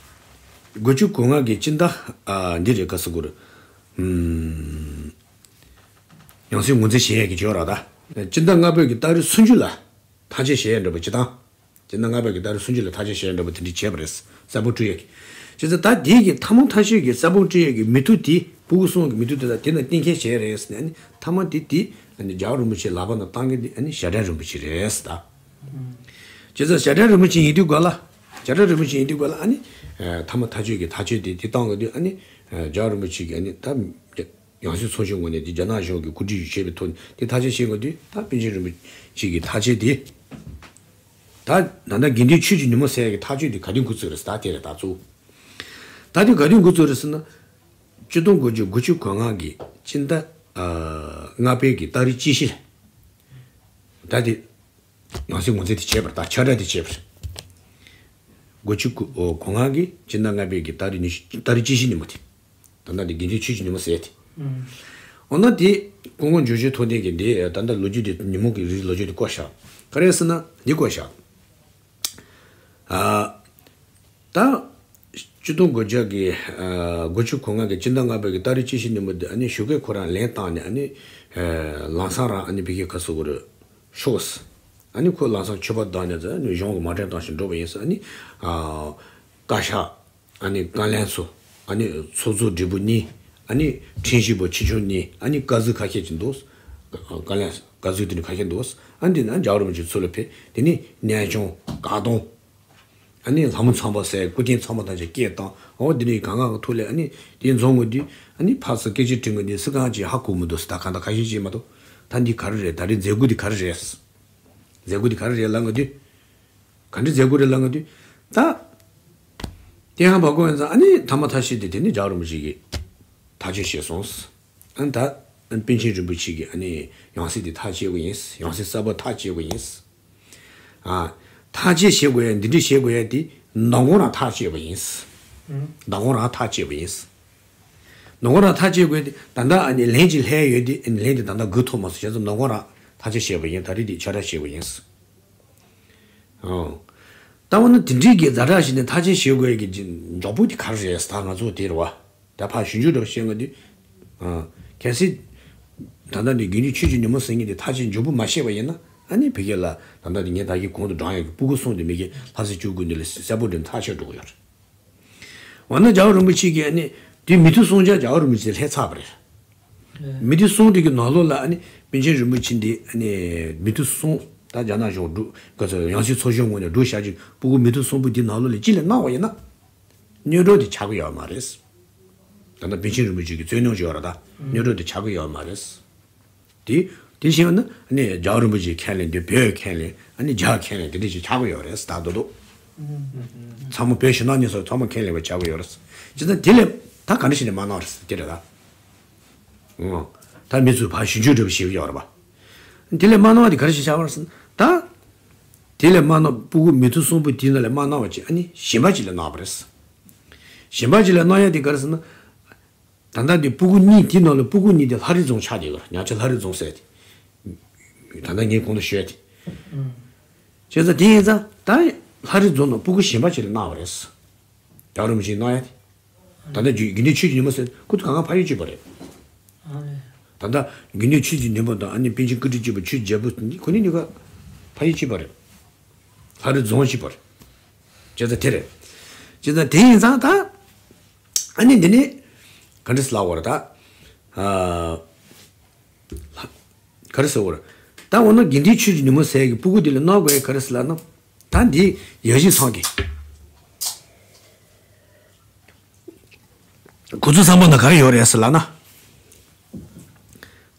དགུ་བཅུ་གོ་ལྔ་གི་སྤྱི་ཟླ། ཨ། འདི་རེད། ག་ཟེར་དགོས་རེད། ཨུམ། ཡང་སྲིད་ངོས་འཛིན་བྱེད་ཡས་ཀྱི་བྱོས་ར་ད། སྤྱི་ཟླ་ལྔ་པའི་གི་ཏ་རིག་སུམ་ཅུ་ལ་ཐག་གཅོད་བྱེད་ཡས་འདྲ་པོ་ཅིག་དང་། སྤྱི་ཟླ་ལྔ་པའི་གི་ཏ་རིག་སུམ་ཅུ་ལ་ཐག་གཅོད་བྱེད་ཡས་འདྲ་པོ་དེ་འདྲ་བྱས་པ་རེད། གསལ་པོ་སྤྲོད་ཡས་ཀྱི། བྱས་ཙང་ད་དེ་གི་ཐ་མ་ཐག་ཆོད་ཀྱི་གསལ་པོ་སྤྲོད་ཡས་ཀྱི་མི་ཐུབ་དེ། སྤུ་གུ་གསུམ་གྱི་མི་ཐུབ་དེ་ད་དེ་ན་གཏན་འཁེལ་བྱས་རེད་ཟེར་ནས། ཨ་ནི་ཐ་མ་དེ་དེ་ཨ་ནི་རྒྱལ་བ་རིན་པོ་ཆེ་ལག་པ་ན་བཏང་གི་དེ་ཨ་ནི་ཞབས་དྲུང་རིན་པོ་ཆེ་རེད་ཟེར་ད། བྱས་ཙང་ཞབས་དྲུང་རིན་པོ་ཆེ་ཡིན་དུས་ག་ལ། ཞབས་དྲུང་རིན་པོ་ཆེ་ཡིན་དུས་ག་ལ་ཨ་ནི། ཐ་མ་ཐག་ཆོད་ཀྱི་ཐག་གཅོད་དེ་དེ་བཏང་གི་དུས་ཨ་ནི། རྒྱལ་བ་རིན་པོ་ཆེ་གིས་ཨ་ནི་ད། ཡང་སྲིད་ཚོགས་ཆུང་ངོས་ནས་དེ་རྒྱ་ནག་གཞུང་གི་གོ་སྒྲིག་ཞུས་པའི་ཐོག་ནས་དེ་ཐག་གཅོད་བྱེད་དགོས་དུས། ད་པཎ་ཆེན་རིན་པོ་ཆེ་གི་ཐག་གཅོད་དེ། ད་ད་ལྟ་དགེ་འདུན་ཆོས་ཀྱི་ཉིན་མོ་ཟེར་ཡ་གི་ཐག་གཅོད་དེ་ག་དུས་འགོ་བཙུགས་རེད་ཟེར། ད་དེ་རེད་ད་གཙོ་བོ། ད་དེ་ག་དུས་འགོ་བཙུགས་རེད་ཟེར་ན། ཆིག་སྟོང་དགུ་བརྒྱ་དགུ་བཅུ་གོ་ལྔ་གི་སྤྱི་ཟླ་ཨ་ལྔ་པའི་གི་ཏ་རིག་གཅིག་བཞི་ལ། ད་དེ། ཡང་སྲིད་ངོས་འཛིན་དེ་བྱས་པ་རེད། ད་ཁྱབ་བསྒྲགས་དེ་བྱས་པ་རེད། དགུ་བཅུ་གོ་ལྔ་གི་སྤྱི་ཟླ་ལྔ་པའི་གི་ཏ་རིག་ཉི་ཤུ། ཏ་རིག་གཅིག་བཞི་ཉིན་མོ་དེ། ད་ལྟ་དེ་དགེ་འདུན་ཆོས་ཀྱི་ཉིན་མོ་ཟེར་དེ། འོ་ན་དེ་སྐུ་ངོ་འཇུ་ཆེན་ཐུབ་བསྟན་གྱིས་འདི་ད་ལྟ་ལོ་རྒྱུས་དེ། ཉིན་མོ་གི་རིགས་ལོ་རྒྱུས་དེ་བཀོད་བཞག་ག་རེ་ཟེར་ན་འདི་བཀོད་བཞག་ཨ། ད། ཆིག་སྟོང་དགུ་བརྒྱ་གི་ཨ་དགུ་བཅུ་གོ་ལྔ་གི་སྤྱི་ཟླ་ལྔ་པའི་གི་ཏ་རིག་གཅིག་བཞི་ཉིན་མོ་དེ་ཨ་ནི་ཞུ་སྐུལ་ཁོ་རང་ལན་བཏང་ནས། ཨ་ནི་ཨ་ལམ་སང་རང་ཨ་ནི་ཕ་གིར་ག་ཟེར་དགོས་རེད། ཤོག་ཟེར། ཨ་ནི་ཁོ་ལམ་སང་མཆོད་པ་བཏང་ནས་ཟེར། ཨ་ནི་གཞུང་གི་མ་དྲན་བཏང་ཞིག་འགྲོ་བ་ཡིན་ཟེར། ཨ་ནི་ཨ་བཀའ་ཤག་ཨ་ནི་བཀའ་བློན་ཚོ། ཨ་ནི་ཚོགས་གཙོ་སྦྲེལ་པོ་གཉིས། ཨ་ནི་ཁྲིམས་ཞིབ་པ་ཆེ་ཆུང་གཉིས། ཨ་ནི་བཀའ་ཟུར་ཁ་ཤས་ཅིག་འདུག་བཀའ་བློན། བཀའ་ཟུར་དེ་འདྲ་ཁ་ཤས་འདུག་ཨ་ནི་དེ་ན་རྒྱལ་བ་རིན་པོ་ཆེ་ཚུར་ལ་ཕེབས། དེ་ནི་གནས་ཆུང་བཀའ་གདོང་། ཨ་ནི་ལྷ་མོ་ཚངས་པ་ཟེར་སྐུ་རྟེན་ཚང་མ་ཐམས་ཅད་སྐད་བཏང་། འོ་འདི་ནི་གང་ག་གི་ཐོག་ལ་ཨ་ནི་དེ་འཛོམས་དགོས་དུས། ཨ་ནི་ཕར་ཚུར་སྐད་ཆ་དྲི་དགོས་དུས་སུ་གང་ཅིག་ཧ་གོ་མི་འདུག་ཟེར། ད་གང་ལྟར་ཁ་ཤས་ཅིག་མ་གཏོགས། ད་འདི་ག་རེ་རེད། ད་རེས་མཛད་སྒོ་འདི་ག་རེ་རེད། མཛད་སྒོ་འདི་ག་རེ་རེད་ལབ་དགོས་དུས། ག་འདྲ་མཛད་སྒོ་རེད་ལབ་དགོས་དུས། ད། དེ་ཡང་བ་གོ་ཡིན་ཙང་ཨ་ནི་ཐ་མ་ཐག་ཆོད་དེ་དེ་ནི་རྒྱལ་བ་རིན་པོ་ཆེ་གིས་ཐག་གཅོད་བྱས་སོང་། ཨ་ནི་ད། ཨ་ནི་པཎ་ཆེན་རིན་པོ་ཆེ་གིས་ཨ་ནི་ཡང་སྲིད་དེ་ཐག་བཅད་དགོས་ཡིན། ཡང་སྲིད་གསར་པ་ཐག་བཅད་དགོས་ཡིན། ཨ། ཐག་གཅོད་བྱེད་དགོས་ཡ། འདི་འདྲ་བྱེད་དགོས་ཡ་དེ་མདང་དགོང་རང་ཐག་བཅད་པ་ཡིན། མདང་དགོང་རང་ཐག་བཅད་པ་ཡིན། མདང་དགོང་རང་ཐག་བཅད་དགོས་ཡ་དེ་ད་ལྟ་ཨ་ནི་ལན་ཅིག་སླེབས་ཡོད་དེ། ཨ་ནི་ལན་དེ་ད་ལྟ་འགོ་ཐུབ་མ་སོང་། བྱས་ཙང་མདང་དགོང་རང་ཐག་གཅོད་བྱས་པ་ཡིན། ད་རེས་དེ་ཁྱབ་བསྒྲགས་བྱེད་དགོས་ཡིན། ཨོ། ད་འོ་ན་དེ་འདྲའི་གི་ཛ་དྲག་ཞིག་ནས་ཐག་གཅོད་བྱེད་དགོས་ཀྱི་མགྱོགས་པོ་དེ་ག་རེ་རེད་ཟེར། ད་ང་ཚོ་དེ་རེད་བ། ད་ཕར་ཞུ་རྒྱུ་འདྲ་བཤད་ང་དུས། ཨ། གལ་སྲིད་ད་ལྟ་འདི་དགེ་འདུན་ཆོས་ཀྱི་ཉིན་མོ་ཟེར་མཁན་དེ་ཐག་གཅོད་མགྱོགས་པོ་མ་བྱས་པ་ཡིན་ན། ཨ་ནི་ཕ་གི་ལ་ད་ལྟ་འདི་ངས་ད་གིན་གོང་དུ་བགྲངས་ཡོད་ཀྱི་སྤུ་གུ་གསུམ་དེ་མ་གི་ལྷ་སའི་སྤྲུལ་སྐུ་མདུན་ལ་གསལ་པོ་འདྲ་ཐག་ཆོད་འགྲོ་གི་ཡོད་རེད། འོ་ན་རྒྱལ་བ་རིན་པོ་ཆེ་གིས་ཨ་ནི་དེ་མི་ཐུབ་གསུངས་ཀྱང་རྒྱལ་བ་རིན་པོ་ཆེ་ལྷད་ཚར་བ་རེད། མི་ཐེངས་གསུམ་དེ་གི་ནང་ལོགས་ལ་ཨ་ནི་པཎ་ཆེན་རིན་པོ་ཆེ་འདི་ཨ་ནི་མི་ཐེངས་གསུམ་ད་རྒྱ་ནག་གཞུང་སྒྲུབ་ག་ཚོད་ཡང་སྲིད་ཚོགས་གཞོན་ངོས་ནས་སྒྲུབ་བཞག་ཅིག་སྤུ་གུ་མི་ཐེངས་གསུམ་པོ་འདི་ནང་ལོགས་ལ་གཅིག་ལས་གནང་བ་ཡིན་ན། གནོད་གྲོགས་དེ་ཆགས་ཀྱི་ཡོད་མ་རེད། ད་ལྟ་པཎ་ཆེན་རིན་པོ་ཆེ་གི་རྩོད་རྙོག་ཅིག་ཡོད་རེད་ད། གནོད་གྲོགས་དེ་ཆགས་ཀྱི་ཡོད་མ་རེད། དེ་དེ་བཞིན་ཡང་ན་ནི་རྒྱལ་བ་རིན་པོ་ཆེ་ཁས་ལེན་དེ་བོད་ཁས་ལེན་ཨ་ནི་རྒྱ་ཁས་ལེན་དེ་འདྲ་ཞིག་ཆགས་ཀྱི་ཡོད་རེད་ད་དོ་དོ། ཚང་མ་བོད་ཞེ་ནང་གཉིས་སོགས་ཚང་མ་ཁས་ལེན་པ་ཆགས་ཀྱི་ཡོད་རེད། ཅི་ད་དེ་ལས་ད་ག་འདྲ་ཞིག་ནས་མ་གནང་རེད་དེ་རེད་ད། ཨོ། ད་མི་ཚོས་ཕར་ཞིབ་འཇུག་འདྲ་པོ་ཞིག་ཡོད་རེད་པ། དེ་ལས་མ་གནང་བ་དེ་ག་རེ་ཞིག་ཆགས་པ་རེད་ཟེར་ན་ད། དེ་ལས་མ་གནང་སྤུ་གུ་མི་ཐེངས་གསུམ་པོ་དེའི་ནང་ལས་མ་གནང་བ་ཅིག་ཨ་ནི་གཞན་པ་ཅིག་ལ་གནང་བ་རེད། གཞན་པ་ཅིག་ལ་གནང་ཡ་དེ་ག་རེ་ཟེར་ན། ད་ལྟ་དེ་སྤུ་གུ་གཉིས་དེའི་ནང་ལ་སྤུ་གུ་གཉིས་དེ་ལྷ་རི་རྫོང་ཆགས་བསྡད་ཡོད་རེད། ཉག་ཆ་ལྷ་རི་རྫོང་ཟེར་དེ། ད་ལྟ་ངས་གོང་དུ་ཞུས་དེ། བྱས་ཙང་དེ་ཡིན་ཙང་ད་ལྷ་རི་རྫོང་ནང་སྤུ་གུ་གཞན་པ་ཅིག་ལ་གནང་བ་རེད། རྒྱལ་བ་རིན་པོ་ཆེས་གནང་ཡ་དེ། ད་ལྟ་རྒྱུ་དགེ་འདུན་ཆོས་ཀྱི་ཉི་མ་ཟེར་ཁོ་ཚོ་གང་ག་ཕ་ཡུལ་གཅིག་པ་རེད། ཨ་ལས། ད་ལྟ་དགེ་འདུན་ཆོས་ཀྱི་ཉི་མ་དང་ཨ་ནི་པཎ་ཆེན་སྐུ་ཕྲེང་གཅིག་པ་ཆོས་རྒྱལ་པོ་ཁོ་གཉིས་གཉིས་ཀ་ཕ་ཡུལ་གཅིག་པ་རེད། ལྷ་རི་རྫོང་གཅིག་པ་རེད། བྱས་ཙང་དེ་རེད། བྱས་ཙང་དེ་ཡིན་ཙང་ད། ཨ་ནི་འདི་ནི་ག་འདྲ་ཟེར་ལབ་དགོས་རེད་ད། ཨ། ག་རེ་ཟེར་དགོས་རེད། ད་འོ་ན་དགེ་འདུན་ཆོས་ཀྱི་ཉི་མ་ཟེར་གི་སྤུ་གུ་འདི་ལ་གནང་དགོས་ཡ་ག་རེ་ཟེར་ལབ་ན། ད་འདི་ཡ་གཞི་ཚང་གི་ཁོ་ཚོ་བསམ་པ་ན་ག་རེ་ཡོད་རེད་ཟེར་ལབ་ན།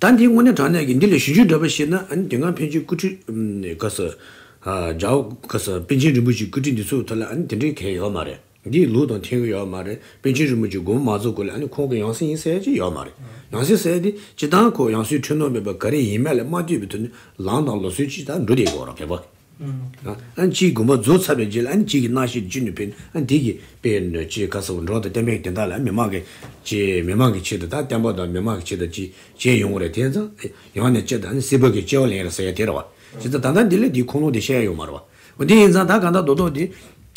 ད་འདི་དངོས་གནས་དྲང་གནས་ཀྱི་འདི་ལ་ཞིབ་འཇུག་འདྲ་པོ་བྱས་ན་ཨ་ནི་དེ་སྔ་པཎ་ཆེན་སྐུ་ཕྲེང་ག་ཟེར། རྒྱལ་བ་ག་ཟེར་པཎ་ཆེན་རིན་པོ་ཆེའི་སྐུ་ཕྲེང་འདི་ཚོའི་ཐོག་ལ་ཨ་ནི་དེ་འདྲའི་གང་ཡང་ཡོད་མ་རེད། འདིའི་ལུགས་དང་མཐུན་གྱི་ཡོད་མ་རེད། པཎ་ཆེན་རིན་པོ་ཆེ་དགོངས་པ་མ་རྫོགས་གོང་ལ་ཨ་ནི་ཁོང་གི་ཡང་སྲིད་ཡིན་ཟེར་ཡ་ཅིག་ཡོད་མ་རེད། ཡང་སྲིད་ཟེར་ཡ་དེ་སྤྱིར་བཏང་ཁོ་ཡང་སྲིད་འཁྲུལ་སྣང་མེད་པ་ག་རེ་ཡིན་མིན་ལ་མ་ལྟོས་པའི་ཐོག་ནས་ལམ་དང་ལུགས་སྲོལ་ཅིག་ད་འགྲོ་བསྡད་ཀྱི་ཡོད་རེད་བོད་པ་གི། ཨ་ནི་གཅིག་དགོངས་པ་རྫོགས་ཚར་བའི་རྗེས་ལ་ཨ་ནི་གཅིག་གི་རྣམ་ཤེས་བཅུད་ནས་འཕེལ་ནས་ཨ་ནི་དེ་གི་དཔེ་ནས་ཅིག་ག་ཟེར་འགྲོ་དང་བསྟན་པའི་དོན་དག་ལ་མི་མང་གི་ཅིག་མི་མང་གི་ཆེད་དུ་ད་བསྟན་པ་དང་མི་མང་གི་ཆེད་དུ་ཅིག་བྱས་ཡོང་གི་རེད། དེ་ཙང་ཡང་ནས་ཅི་ད་ཨ་ནི་སྲིད་པ་གི་སྐྱེ་བ་ལེན་རེད་ཟེར་ཡ་དེ་རེད་བ། ཇི་ལྟར་ད་ལྟ་འདི་ལས་འདིའི་ཁུངས་ལུང་དེ་བཤད་ཡ་ཡོད་མ་རེད་བ། འོ་དེ་ཡིན་ཙང་ད་གང་ལྟར་རྡོག་རྡོག་དེ་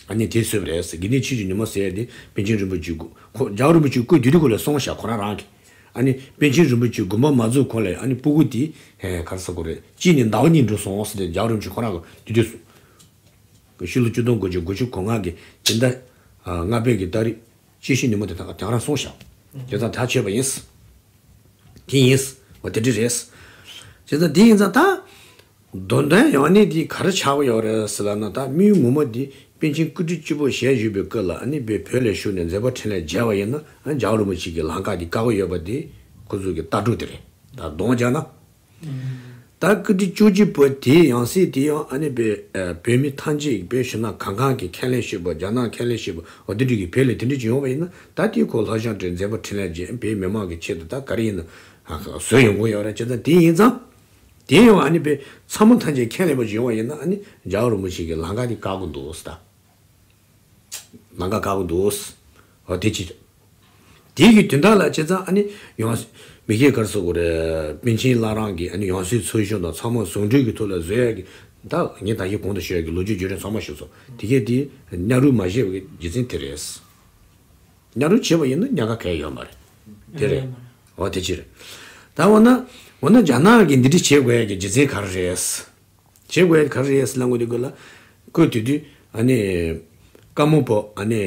ཨ་ནི་དེ་བཟོས་པ་རེད་ཟེར། དགེ་འདུན་ཆོས་ཀྱི་ཉི་མ་ཟེར་ཡ་དེ་པཎ་ཆེན་རིན་པོ་ཆེའི་སྐུ་ཁོ་རྒྱལ་བ་རིན་པོ་ཆེའི་སྐུ་དེ་དུས་ཁོ་ལ་གསུངས་ཤག་ཁོ་རང་རང་གིས། ཨ་ནི་པཎ་ཆེན་རིན་པོ་ཆེའི་དགོངས་པ་མ་རྫོགས་གོང་ལ་ཨ་ནི་སྤུ་གུ་དེ་ཧེ་ག་རེ་ཟེར་དགོས་རེད། གཅིག་ནས་ཟླ་བ་གཉིས་འགྲོ་སོང་ཟེར་ཏེ་རྒྱལ་བ་རིན་པོ་ཆེ་ཁོ་རང་གིས་དེ་དུས་སུ་ཕྱི་ལོ་ཆིག་སྟོང་དགུ་བརྒྱ་དགུ་བཅུ་གོ་ལྔ་གི་སྤྱི་ཟླ་ལྔ་པའི་གི་ཏ་རིག་ཅི་ཤེས་ཉིན་མོ་དེ་དང་དེང་རང་སོང་ཤག་དེ་དང་ད་བྱས་པ་ཡིན། དེ་ཡིན། འོ་དེ་འདྲ་རེད། བྱས་ཙང་དེ་ཡིན་ཙང་ད། མདོ་དོན་ཡང་ནི་དེ་ག་རེ་ཆགས་ཡོད་རེད་ཟེར་ལབ་ན་ད་དམིགས་ཡུལ་ངོ་མ་དེ་པཎ་ཆེན་སྐུ་ཕྲེང་གཅིག་པོ་ཞལ་བཞུགས་པའི་སྐབས་ལ་ཨ་ནི་བོད་བོད་ལ་བཞུགས་ནས་མཛད་པ་འཕྲིན་ལས་མཇལ་བ་ཡིན་ན་ཨ་རྒྱལ་བ་རིན་པོ་ཆེ་གི་ལམ་ཁ་དེ་བཀག་གི་ཡོད་པ་དེ་ཁོ་ཚོ་གི་ལྟ་གྲུབ་དེ་རེད། ད་གདོང་བརྒྱབ་ན། ད་སྐུ་ཕྲེང་བཅུ་གཅིག་པོ་དེའི་ཡང་སྲིད་དེ་ཡང་ཨ་ནི་བོད་བོད་མི་ཐམས་ཅད་བོད་གཞུང་ནང་གང་གང་གི་ཁས་ལེན་ཞུས་པ་རྒྱ་ནག་ཁས་ལེན་ཞུས་པ་འོ་དེ་འདྲ་གི་བོད་ལ་དེ་འདྲ་ཅིག་ཡོང་བ་ཡིན་ན་ད་དེ་ཁོ་ལྷ་ཞང་བཀྲས་མཛད་པ་འཕྲིན་ལས་རྗེས་བོད་མི་མང་གི་ཆེད་དུ་ད་ག་རེ་ཡིན་ན་བཟོས་ཡོང་གི་ཡོད་རེད། བྱས་ཙང་དེ་ཡིན་ཙང་དེ་ཡང་ཨ་ནི་བོད་ཚང་མ་ཐམས་ཅད་ཁས་ལེན་པ་ཅིག་ཡོང་བ་ཡིན་ན་ཨ་ནི་རྒྱལ་བ་རིན་པོ་ཆེ་གི་ལམ་ཁ་དེ་བཀག་གི་འདུག་ཟེར་ད། ལམ་ཁ་བཀག་གི་འདུག་འོ་དེ་གཅིག་དེ་གི་དོན་དག་ལ་བྱས་ཙང་ཨ་ནི་ཡང་མི་སྐད་གར་སོགས་རེད། པཎ་ཆེན་བླ་བྲང་གི་ཨ་ནི་ཡང་སྲིད་ཚོགས་གཞོན་དང་ཚང་མ་ཟུང་འབྲེལ་གྱི་ཐོག་ལ་བཟོ་ཡ་གི་ད་ངས་ད་གིན་གོང་དུ་ཞུ་ཡ་གི་ལོ་རྒྱུས་བརྗོད་རིམ་ཚང་མ་ཞུས་སོང་། དེ་གས་དེ་གཉའ་རུས་མ་བཞེས་པའི་རྒྱུ་མཚན་དེ་རེད། གཉའ་རུས་བྱས་པ་ཡིན་ན་གཉའ་ཁ་གས་ཡོད་མ་རེད། དེ་རེད། འོ་དེ་གཅིག་རེད། ད་འོ་ན་འོ་ན་རྒྱ་ནག་གིས་འདི་འདྲ་བྱེད་དགོས་ཡ་གི་རྒྱུ་མཚན་ག་རེ་རེད། བྱེད་དགོས་ཡ་ག་རེ་རེད་ཟེར་ལབ་དགོས་དུས་སྐབས་ལ། ཁོས་དེ་དུས་ཨ་ནི། ཀརྨ་པ་ཨ་ནི།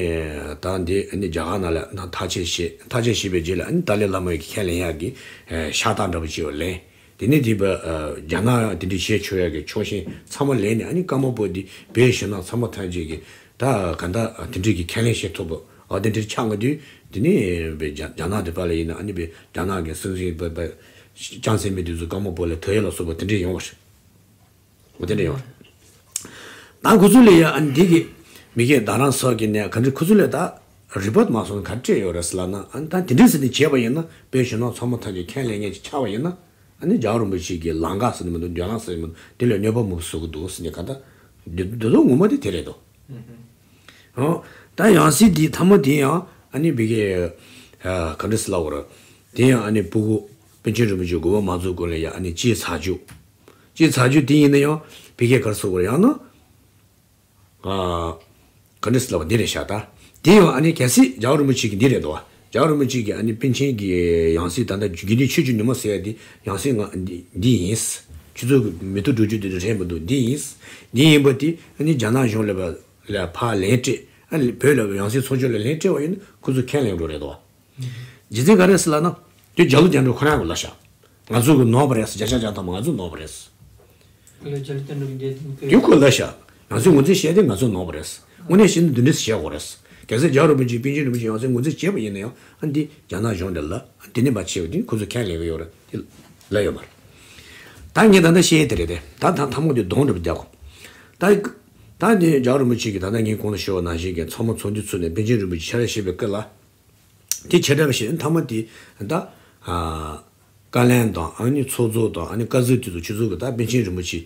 ད་འདི་ཨ་ནི་རྒྱ་གར་ནང་ལ་ན་ཐག་བཅད་བྱས་ཐག་བཅད་བྱས་པའི་རྗེས་ལ་ཨ་ནི་ཏཱ་ལའི་བླ་མ་ཡི་ཁས་ལེན་ཡག་གི་ཨ་ཤ་སྟག་འདྲ་པོ་ཅིག་ལེན། དེ་ནས་དེ་བ་ཨ་རྒྱ་ནག་ཡང་དེ་འདྲ་བྱེད་ཆོག་ཡག་གི་ཕྱོགས་ཞེན་ཚང་མ་ལེན་ནས་ཨ་ནི་ཀརྨ་པ་འདི་བོད་གཞུང་ནང་ཚང་མ་ཐམས་ཅད་ཀྱི་ད་ག་ད་དེ་འདྲ་གི་ཁས་ལེན་བྱེད་ཐུབ་པ་ཨ་དེ་འདྲ་ཆགས་ཡོང་དུས་དེ་ནས་བའི་རྒྱ་རྒྱ་ནག་དེ་བ་ལ་ཡིན་ན་ཨ་ནི་བའི་རྒྱ་ནག་གི་སྲིད་འཛིན་བ་བ་ཅང་ཟེར་མི་དེ་ཚོ་ཀརྨ་པ་ལ་ཐུག་ཡག་ལ་སོགས་པ་དེ་འདྲ་ཡོང་བ་རེད། འོ་དེ་འདྲ་ཡོང་། ད་ཁོ་ཚོ་ལ་ཡ་ཨ་ནི་འདི་གི་མི་སྐད་རྡ་རམ་ས་གི་ནས་ག་འདྲ་ཁོ་ཚོ་ལ་ད་རི་པོར་ཊི་མ་སོང་ག་འདྲ་སྤྲད་ཡོད་རེད་ཟེར་ལབ་ན་ཨ་ནི་ད་དེ་འདྲ་ཟེར་ནས་བྱས་པ་ཡིན་ན་བོད་གཞོན་ནུ་ཚང་མ་ཐམས་ཅད་ཁས་ལེན་མཁན་ཅིག་ཆགས་པ་ཡིན་ན་ཨ་ནི་རྒྱལ་བ་རིན་པོ་ཆེ་གི་ལམ་ཁ་ཟེར་ནི་མི་འདུག་འཇོན་ལམ་ཟེར་ནི་མི་འདུག་དེ་ལ་གནོད་པ་མང་པོ་བཟོ་གི་འདུག་ཟེར་ནས་ག་ད་འདི་འདི་ཚོ་ངོ་མ་དེ་དེ་རེད་དོ། ཨོ། ད་ཡང་སྲིད་འདི་ཐ་མ་དེ་ཡང་ཨ་ནི་བི་གེ་ཨ་ག་འདྲ་ཟེར་ལབ་དགོས་རེད། དེ་ཡང་ཨ་ནི་སྤུ་གུ་པཎ་ཆེན་རིན་པོ་ཆེ་དགོངས་པ་མ་རྫོགས་གོང་ལ་ཡ་ཨ་ནི་བཅད་ཚར་རྒྱུ། བཅད་ཚར་རྒྱུ་དེ་ཡིན་ན་ཡང་བི་གེ་ག་རེ་ཟེར་དགོས་རེད་ཡང་ན། ཨ་ག་འདྲ་ཟེར་ལབ་པ་འདི་རེད་ཤག་ད། དེ་ཡང་ཨ་ནི་གལ་སྲིད་རྒྱལ་བ་རིན་པོ་ཆེ་གི་འདི་རེད་དོ། རྒྱལ་བ་རིན་པོ་ཆེ་གི་ཨ་ནི་པཎ་ཆེན་གྱི་ཡང་སྲིད་ད་ལྟ་དགེ་འདུན་ཆོས་ཀྱི་ཉི་མ་ཟེར་ཡ་དེ་ཡང་སྲིད་ང་འདི་འདི་ཡིན། ཁྱེད་ཚོ་གི་མི་ཐུག་འགྲོ་རྒྱུ་དེ་རེད་མི་འདུག་འདི་ཡིན། འདི་ཡིན་པ་དེ་ཨ་ནི་རྒྱ་ནག་གཞུང་ལ་ལ་ཕར་ལན་སྤྲད། ཨ་ནི་བོད་ལ་ཡང་སྲིད་ཚོགས་ཆུང་ལ་ལན་སྤྲད་པ་ཡིན་ན་ཁོ་ཚོ་ཁས་ལེན་འགྲོ་རེད་དོ། རྒྱུ་མཚན་ག་རེ་ཟེར་ལབ་ན། དེ་རྒྱ་ལོ་རྒྱ་འགྲོ་ཁོ་རང་གི་ལ་ཤ། ང་ཚོ་གི་ནོར་བ་རེད། བརྒྱ་ཆ་བརྒྱ་ཐམ་པ་ང་ཚོ་ནོར་བ་རེད། ཁོ་ལ་རྒྱ་ལོ་རྒྱ་འགྲོ་གི་འདས་དེ་ཁོ་དེ་ཁོ་ལ་ཤ། ང་ཚོས་ངོས་འཛིན་བྱས་ཏེ་ང་ཚོ་ནོར་བ་རེད། དངོས་གནས་བཤད་ན་འདི་འདྲས་བཤད་དགོས་རེད། གལ་སྲིད་རྒྱལ་བ་རིན་པོ་ཆེ་པཎ་ཆེན་རིན་པོ་ཆེ་ཡང་སེ་ངོས་འཛིན་བྱས་པ་ཡིན་ན་ཡང་ཨ་འདི་རྒྱ་ནག་གཞུང་འདི་ལ་འདི་ནས་མ་བྱས་པ་དེ་ཁོ་ཚོ་ཁས་ལེན་གི་ཡོད་རེད། དེ་ལ་ཡོད་མ་རེད། ད་ངས་ད་ལྟ་བཤད་དེ་རེད་དེ། ད་ད་ཐ་མག་དེ་གདོང་འདྲ་པོ་རྒྱག་གོ། ད་ད་དེ་རྒྱལ་བ་རིན་པོ་ཆེ་གིས་ད་ལྟ་ངས་གོང་དུ་ཞུས་པ་ནང་བཞིན་གྱི་ཚང་མ་ཚོགས་འདུ་ཚུགས་ནས་པཎ་ཆེན་རིན་པོ་ཆེ་ཕྱག་ལས་བྱེད་པའི་སྐབས་ལ། དེ་ཆེ་དྲགས་པ་ཞིག་མཐའ་མ་དེ་ད་ཨ་བཀའ་བློན་དང་ཨ་ནི་ཚོགས་གཙོ་དང་ཨ་ནི་བཀའ་ཟུར་དེ་ཚོ་ཆུ་ཚོད་ཀྱི་ད་པཎ་ཆེན་རིན་པོ་ཆེ་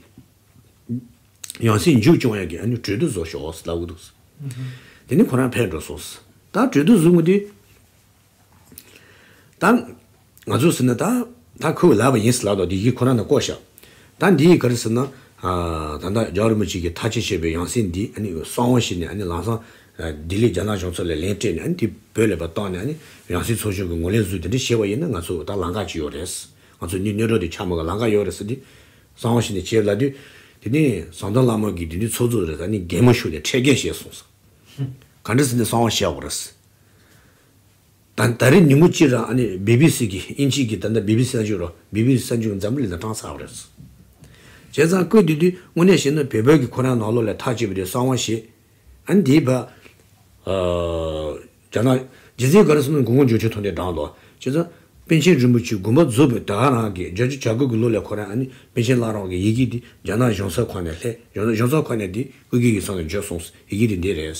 ཡང་སྲིད་མཇུག་སྐྱོང་ཡག་གི་ཨ་ནི་གྲོས་བསྡུར་བཟོ་ཤོག་ཟེར་ལབ་གི་འདུག། དེ་ནི་ཁོ་རང་ཕེབས་འགྲོ་སོང་། ད་གྲོས་བསྡུར་བཟོ་དགོས་དུས། ད་ང་ཚོ་ཟེར་ན་ད་ད་ཁོས་ལབ་པ་ཡིན་ཟེར་ལབ་དོ་དེ་གི་ཁོ་རང་ནས་བཀོད་ཤག། ད་འདི་ཡི་ག་རེ་ཟེར་ན། ད་ལྟ་རྒྱལ་བ་རིན་པོ་ཆེ་གིས་ཐག་གཅོད་བྱས་པའི་ཡང་སྲིད་འདི་ཨ་ནི་གསང་བ་བྱས་ནས་ཨ་ནི་ལམ་སང་ལྡི་ལི་རྒྱ་ནག་གཞུང་ཚབ་ལ་ལན་སྤྲད་ནས་ཨ་ནི་དེ་བོད་ལ་ཕར་བཏང་ནས་ཨ་ནི་ཡང་སྲིད་ཚོགས་ཆུང་གི་ངོས་ལེན་བཟོས་དེ་འདྲ་བྱས་པ་ཡིན་ན་ང་ཚོ་ད་ལམ་ཁ་ཅིག་ཡོད་རེད། ང་ཚོ་གཉིས་གནོད་གྲོགས་དེ་ཆགས་མ་དགོས་ལམ་ཁ་ཡོད་རེད་ཟེར་ཏེ། གསང་བ་བྱས་ནས་བྱས་ལབ་དུས། དེ་ནས་ཟམ་གདོང་བླ་མ་གིས་དེ་འདྲའི་ཚོགས་གཙོ་རེད་ད་ནི་གད་མོ་ཤོར་ནས་འཕྲལ་རྒྱལ་བྱས་སོང་ཟེར། ག་འདྲ་ཟེར་ནས་གསང་བ་བྱས་པ་རེད། ད་ད་རེས་ཉིན་མོ་གཅིག་རང་ཨ་ནི་བི་བི་སི་གི་དབྱིན་ཇི་གི་ད་ལྟ་བི་བི་སི་གསར་འགྱུར་རོ་བི་བི་སི་གསར་འགྱུར་འཛམ་བུ་གླིང་ལ་བཏང་ཚར་བ་རེད། བྱས་ཙང་བཀོད་དེ་དུས་དངོས་གནས་བཤད་ན་བོད་པ་གི་ཁོ་རང་ནང་ལོགས་ལ་ཐག་གཅོད་པ་དེ་གསང་བ་བྱས། ཨ་ནི་དེའི་བར། རྒྱ་ནག་རྒྱུ་མཚན་ག་རེ་ཟེར་ན་དགོངས་པ་འཇོག་ཆོག་ཐོག་ནས་བགྲངས་ལོ། བྱས་ཙང་པཎ་ཆེན་རིན་པོ་ཆེ་དགོངས་པ་རྫོགས་པའི་ད་ག་རང་གི་བརྒྱད་ཅུ་གྱ་དགུ་གི་ལོ་ལ་ཁོ་རང་ཨ་ནི་པཎ་ཆེན་བླ་རུང་གི་ཡི་གེ་དེ་རྒྱ་ནག་གཞུང་ཚབ་ཁང་ནས་སླེབས། གཞུང་གཞུང་ཚབ་ཁང་ནས་དེ་ཨོ་རྒྱན་གྱི་ཚང་ནས་འབྱོར་སོང་ཟེར་ཡི་གེ་དེ་འདི་རེད།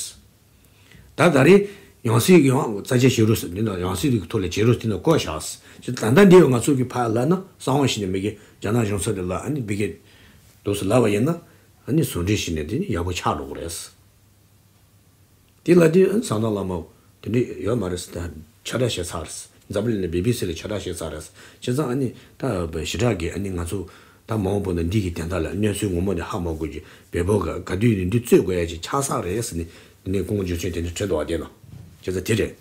ད་ད་རེས་ཡང་སྲིད་ཀྱི་ཡང་རྩ་ཆེ་བྱེད་རོགས་ཟེར་འདི་ན་ཡང་སྲིད་ཀྱི་ཐོག་ལ་བྱེད་རོགས་དེ་ན་བཀོད་བཞག་ཟེར། ད་ལྟ་འདི་ང་ཚོ་གི་ཕར་ལབ་ན་གསང་བ་བྱས་ནས་མི་གི་རྒྱ་ནག་གཞུང་ཚབ་དེ་ལ་ཨ་ནི་མི་གི་འདུག་ཟེར་ལབ་པ་ཡིན་ན་ཨ་ནི་ཟུང་འབྲེལ་བྱས་ནས་དེ་ནི་ཡག་པོ་ཆགས་འགྲོ་གི་རེད་ཟེར། དེ་ལ་དེ་ཟམ་གདོང་བླ་མ་དེ་འདྲ་ཡོད་མ་རེད་ཟེར་ད་ཁྱབ་བསྒྲགས་བྱས་ཚར་རེད། འཛམ་བུ་གླིང་ནས་བི་བི་སི་ལ་ཁྱབ་བསྒྲགས་བྱས་ཚར་རེད། བྱས་ཙང་ཨ་ནི་ད་ཞེ་དྲག་གི་ཨ་ནི་ང་ཚོ་ད་མ་འོངས་པ་ན་འདི་གི་དོན་དག་ལ་གནས་ཚུལ་ངོ་མ་དེ་ཧ་མ་གོ་གི་བལ་པོ་ག་ག་དུས་ནས་འདི་རྩོད་དགོས་ཡ་ཅིག་ཆགས་ས་རེད་ཟེར་ནས་དེ་ནས་ཁོང་རྒྱུ་མཚན་དེ་འདྲ་དྲིས་འདུག་བ་དེ་ན། བྱས་ཙང་དེ་རེད།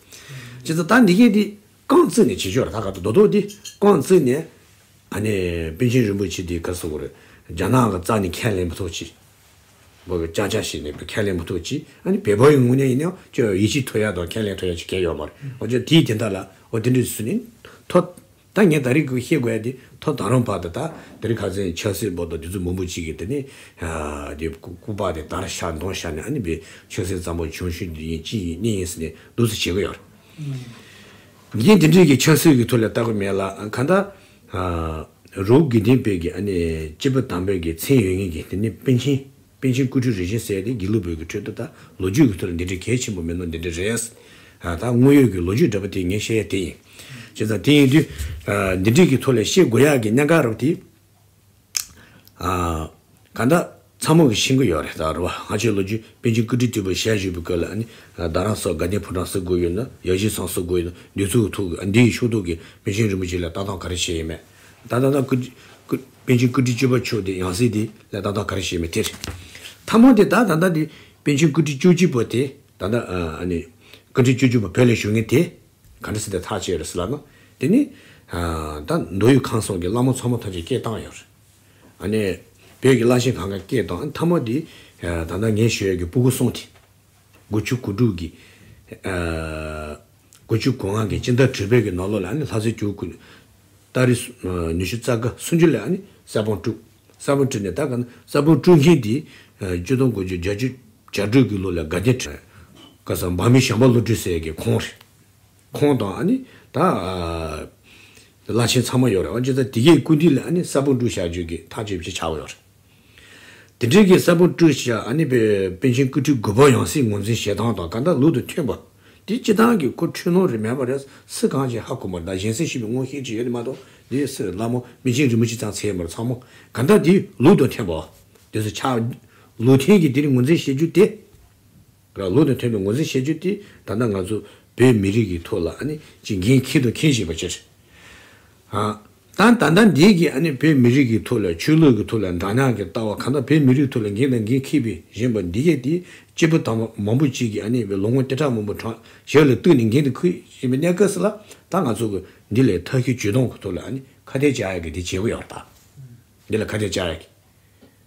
བྱས་ཙང་ད་འདི་གས་དེ་རྐང་བཙུགས་ནས་བྱེད་ཆོག་རེད་ད་ག་ད་རྡོག་རྡོག་དེ་རྐང་བཙུགས་ནས། ཨ་ནི་པཎ་ཆེན་རིན་པོ་ཆེ་དེ་ག་རེ་ཟེར་དགོས་རེད། རྒྱ་ནག་གི་རྩ་ནས་ཁས་ལེན་མི་ཐུབ་ཅིག། བོད་ཀྱི་ཅག་ཅག་ཞིག་ནས་ཁས་ལེན་མི་ཐུབ་ཅིག། ཨ་ནི་བལ་པོ་ཡི་ངོས་ནས་ཡིན་ན་ཡང་ཅིག་ཡིད་ཆེས་ཐུབ་ཡ་དང་ཁས་ལེན་ཐུབ་ཡ་ཅིག་གང་ཡོད་མ་རེད། འོ་ཅག་དེའི་དེ་འདྲ་ལ་འོ་དེ་འདྲ་ཞིག་ནི་ཐོ། ད་ངས་ད་རེས་ཀྱི་བཤད་དགོས་ཡ་དེ་ཐོ་ད་རུང་བར་དུ་ད་དེ་རིང་ཁ་སང་ཆབ་སྲིད་པོ་དང་དེ་ཚོ་མང་པོ་ཅིག་གིས་དེ་ནས་དེ་སྐུ་པར་དེ་དར་ཤག་འདོན་ཤག་ནས་ཨ་ནི་བའི་ཆབ་སྲིད་བཙོན་པ་བྱུང་ཤུལ་འདི་ཡིན་ཅི་ཡིན་གནས་ཡིན་ཟེར་ནས་འདུག་སེ་བྱེད་གི་ཡོད་རེད། ངས་འདི་འདྲའི་གི་ཆབ་སྲིད་ཀྱི་ཐོག་ལ་ལྟ་གི་མེད་ལ་གང་ལྟར། རུ་དགེ་ལྡན་པའི་གི་ཨ་ནི་སྐྱེས་བུ་དམ་པའི་གི་མཚན་ཡོད་མཁན་གྱི་དེ་ནི་པཎ་ཆེན་པཎ་ཆེན་སྐུ་ཕྲེང་རིམ་བྱོན་ཟེར་ཡ་དེ་དགེ་ལུགས་པའི་གི་ཁྲོད་དུ་ད་ལོ་རྒྱུས་ཀྱི་ཐོག་ལ་འདི་འདྲའི་གལ་ཆེན་པོ་མེད་ནོ་འདི་འདྲ་རེད། ད་དངོས་ཡོད་ཀྱི་ལོ་རྒྱུས་འདྲ་པོ་དེ་ངས་བཤད་ཡ་དེ་ཡིན། བྱས་ཙང་དེ་ཡིན་དུས་འདི་འདྲའི་གི་ཐོག་ལ་བཤད་དགོས་ཡ་གི་གནད་འགག་རབ་དེ། གང་ལྟར་ཚང་མ་གིས་ཤེས་ཀྱི་ཡོད་རེད་ད་རེད་བ། ང་ཚོའི་ལོ་རྒྱུས་པཎ་ཆེན་སྐུ་ཕྲེང་བཅུ་པ་ཞལ་བཞུགས་པའི་སྐབས་ལ་ཨ་ནི་རྡ་རམ་ས་དགའ་ལྡན་ཕོ་བྲང་བརྩིགས་དགོས་ཡོད་ན་ཡ་བཞེད་ཚང་བརྩིགས་དགོས་ཡོད་ན་འདི་ཚོའི་ཐོག་གི་འདི་ཡི་ཕྱོགས་གཏོགས་ཀྱི་པཎ་ཆེན་རིན་པོ་ཆེ་ལ་ལྟ་སྟངས་ག་རེ་བྱས་ཡོད་མེད། ད་ད་ད་སྐུ་སྐུ་པཎ་ཆེན་སྐུ་ཕྲེང་བཅུ་པ་མཆོག་དེ་ཡང་སྲིད་དེ་ལ་ལྟ་སྟངས་ག་རེ་བྱས་ཡོད་མེད་དེ་རེད། ཐ་མ་དེ་ད་ད་ད་དེ་པཎ་ཆེན་སྐུ་ཕྲེང་བཅུ་གཅིག་པ་དེ་ད་ད་ཨ་ནི་སྐུ་ཕྲེང་བཅུ་གཅིག་པ་བོད་ལ་བཞུགས་མཁན་དེ། ག་འདྲ་སེ་དེ་ཐག་བཅད་རེད་ཟེར་ལབ་ན། དེ་ནི་ད་མདོ་དབུས་ཁམས་གསུམ་གྱི་བླ་མ་ཚང་མ་ཐམས་ཅད་སྐད་བཏང་ཡོད་རེད། ཨ་ནི་བོད་ཀྱི་བླ་ཆེན་གང་ག་སྐད་བཏང་ཐ་མ་དེ་ད་ལྟ་ངས་ཞུ་ཡག་གི་སྤུ་གུ་གསུམ་དེ། དགུ་བཅུ་གོ་དྲུག་གི་དགུ་བཅུ་གོ་ལྔ་གི་སྤྱི་ཟླ་དྲུག་པའི་གི་ནང་ལོགས་ལ་ཨ་ནི་ལྷ་སའི་གྱོད་ཁུལ་ཏ་རིག་ཉི་ཤུ་རྩ་ལྔ་སུམ་ཅུ་ལ་ཨ་ནི་ས་བོན་བཀྲུས། ས་བོན་བཀྲུས་ནས་ད་ག་ན་ས་བོན་བཀྲུས་མཁན་དེ་ཆིག་སྟོང་དགུ་བརྒྱ་བརྒྱད་ཅུ་གྱ་དྲུག་གི་ལོ་ལ་དགའ་ལྡན་ཁྲི་ཁ་སང་འབངས་མི་བྱམས་པ་བློ་གྲོས་ཟེར་ཡག་གི་ཁོང་རེད། ཁོང་དང་ཨ་ནི་ད་བླ་ཆེན་ཚང་མ་ཡོད་རེད། འོན་ཀྱང་ད་དེ་གའི་སྐུ་མདུན་ལ་ཨ་ནི་ས་བོན་བཀྲུས་བཞག་རྒྱུ་གི་ཐག་གཅོད་ཅིག་ཆགས་ཡོད་རེད། དེ་འདྲའི་གི་ས་བོན་བཀྲུས་བཞག་ཨ་ནི་པཎ་ཆེན་སྐུ་ཕྲེང་དགུ་པ་ཡང་སྲིད་ངོས་འཛིན་བྱེད་སྟངས་དང་གང་ལྟར་ལུགས་དང་མཐུན་པ། དེ་སྤྱི་བཏང་གི་ཁོ་འཁྲུལ་སྣང་རེད་མེད་པ་རེད་སུ་གང་ཞིག་ཧ་གོ་མ་རེད། ད་གཞན་སེམས་ཤེས་པའི་མངོན་ཤེས་ཅིག་ཡོད་ནི་མ་གཏོགས་འདི་སུ་བླ་མ་པཎ་ཆེན་རིན་པོ་ཆེ་ཚང་ཚད་མ་རེད་ཚང་མ་གང་ལྟར་དེ་ལུགས་དང་མཐུན་པ། དེ་ཚོ་ཆགས་ལུགས་མཐུན་གྱི་དེ་རིང་ངོས་འཛིན་བྱེད་རྒྱུ་དེ། ར་ལུགས་དང་མཐུན་པའི་ངོས་འཛིན་བྱེད་རྒྱུ་དེ་ད་ལྟ་ང་ཚོ་བོད་མི་རིགས་ཀྱི་ཐོག་ལ་ཨ་ནི་ཅིག་འགན་འཁྱེར་དང་འཁྱེར་བཞིན་པ་ཅིག་རེད། ད་ད་ལྟ་འདི་གི་ཨ་ནི་བོད་མི་རིགས་ཀྱི་ཐོག་ལ་ཆོས་ལུགས་ཀྱི་ཐོག་ལ་འདྲ་མཉམ་གྱི་ལྟ་བ་གང་ལྟར་བོད་མི་རིགས་ཐོག་ལ་འགན་དང་འགན་འཁྱེར་བཞིན་པ་འདི་གས་དེ་སྐྱེས་བུ་དམ་པ་མང་པོ་ཅིག་གིས་ཨ་ནི་བའི་ལོ་ངོ་སྟོང་ཕྲག་མང་པོ་གྲངས་ཞབས་ལ་གཏུགས་ནས་འགན་དུ་འཁུར་བཞིན་པའི་གནས་སྐབས་སུ་ལ་ད་ང་ཚོ་གི་འདི་ལས་ཐབས་ཤེས་བྱེད་སྟངས་ཀྱི་ཐོག་ལ་ཨ་ནི་ཁ་གཏད་བཅག་ཡག་གི་དེ་བྱེད་དགོས་ཡོད་རེད་ད། འདི་ལ་ཁ་གཏད་བཅག་ཡག་གི་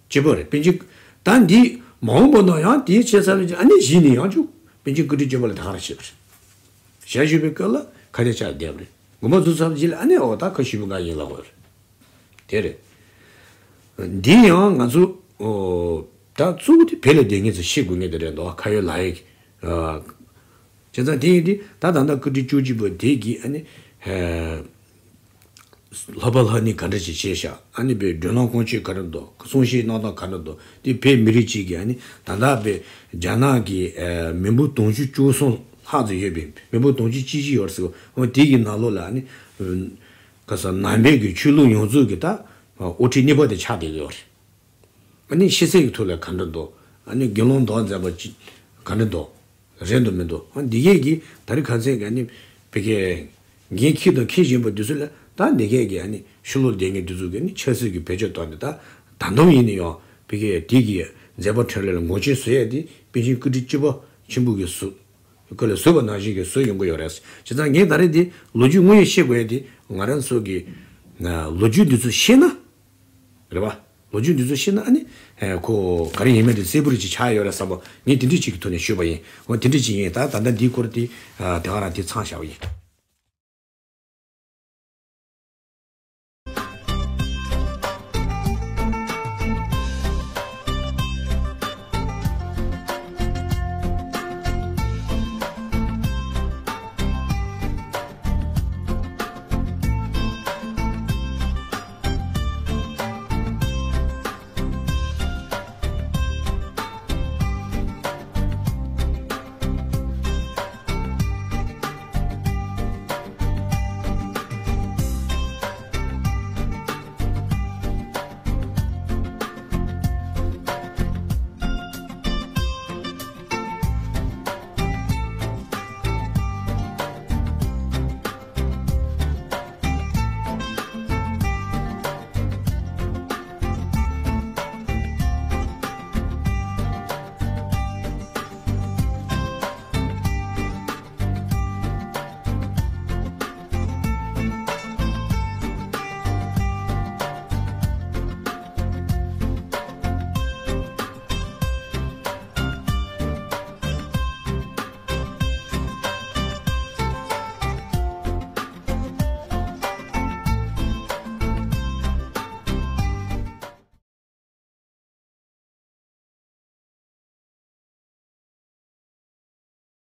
སྐྱེས་བུ་རེད་པཎ་ཆེན། ད་འདི་མ་འོངས་པ་ན་ཡང་དེའི་ཆེ་ས་ལ་ཨ་ནི་གཞི་ནས་ཡང་བཅུག་པཎ་ཆེན་སྐུ་ཕྲེང་བཅུ་པ་ལ་ད་ག་རང་བྱེད་པ་རེད། ཞལ་བཞུགས་པའི་སྐབས་ལ་ཁ་གཏད་བཅག་བསྡད་པ་རེད། དགོངས་པ་རྫོགས་ཚར་རྗེས་ལ་ཨ་ནི་འོ་ད་ཁ་ཞུ་བུ་ག་ཡིན་ལ་གོ་རེད། དེ་རེད། འདི་ཡང་ང་ཚོ་ཨོ་ད་གཙོ་བོ་དེ་བོད་ལ་བསྡད་མཁན་ཚོ་ཤེས་དགོས་ངེས་དེ་རེད་འདུག་ཁ་ཡོད་ལག་ཡོད་ཀྱི། བྱས་ཙང་དེ་ཡིན་དུས་ད་ད་ལྟ་བཀའ་ཁྲི་བཅུ་གཅིག་པ་དེ་གིས་ཨ་ནི་ལྷག་པ་ལྷག་ནི་ག་འདྲ་ཞིག་བྱས་ཤག་ཨ་ནི་བའི་བགྲོ་གླེང་ཀུང་སི་ག་འདྲ་འདུག་གསུང་བཤད་གནང་སྟངས་ག་འདྲ་འདུག་དེ་བོད་མི་རིགས་གཅིག་གིས་ཨ་ནི་ད་ལྟ་བའི་རྒྱ་ནག་གི་མི་འབོར་དུང་ཕྱུར་བཅུ་གསུམ་ལྷག་ཙམ་ཡོད་པའི་མི་འབོར་དུང་ཕྱུར་གཅིག་བཞི་ཡོད་ཟེར་བ་དེ་གི་ནང་ལོགས་ལ་ཨ་ནི་ག་ས་ནང་པའི་གི་ཆོས་ལུགས་ཡོངས་རྫོགས་ཀྱི་ད་དབུ་ཁྲིད་གཉིས་པ་དེ་ཆགས་བསྡད་ཡོད་རེད། ཨ་ནི་ཤེས་ཚད་ཀྱི་ཐོག་ལ་ག་འདྲ་འདུག་ཨ་ནི་དགེ་སློང་མདོག་མཛེས་པ་ཅིག་ག་འདྲ་འདུག་རེད་འདུག་མི་འདུག་ཨ་འདི་གས་ཀྱིས་ད་རེས་ཁ་སང་གི་ཨ་ནི་བི་ཀའི་འགན་འཁྱེར་དང་འཁྱེར་བཞིན་པ་འདི་ཚོ་ལ་ད་འདི་གས་ཀྱིས་ཨ་ནི་ཕྱི་ལོགས་བསྡད་མཁན་འདི་ཚོ་གིས་ནི་ཆབ་སྲིད་ཀྱི་བེད་སྤྱོད་བཏང་ནས་ད་ད་དུང་ཡིན་ན་ཡང་བི་ཀའི་དེ་གི་མཛད་པ་འཕྲིན་ལས་ལ་ངོ་རྒོལ་བཟོ་ཡས་དེ་པཎ་ཆེན་སྐུ་ཕྲེང་བཅུ་པ་ཆེན་པོ་གི་གཟུགས་སྐུ་ལ་བཟོས་པ་ནང་བཞིན་གྱི་བཟོས་ཡོང་གི་ཡོད་རེད། བྱས་ཙང་ངས་ད་རེས་འདི་ལོ་རྒྱུས་དངོས་ཡོད་བཤད་དགོས་ཡས་དེ་ང་རང་ཚོ་གི་ལོ་རྒྱུས་འདི་ཚོ་ཤེས་ན། རེད་པ། ལོ་རྒྱུས་འདི་ཚོ་ཤེས་ན་ཨ་ནི། ཨེ་ཁོ་ག་རེ་ཡིན་མིན་དེ་གསལ་པོ་རེ་ཅིག་ཆགས་ཡོད་རེད་བསམ་པ་ངས་དེ་འདྲ་ཅིག་གི་ཐོག་ནས་ཞུས་པ་ཡིན། འོ་དེ་འདྲ་ཅིག་ཡིན་ད་ད་ལྟ་འདིའི་སྐོར་དེ་ཨ་དེ་ག་རང་དེ་ཚང་བཞག་པ་ཡིན།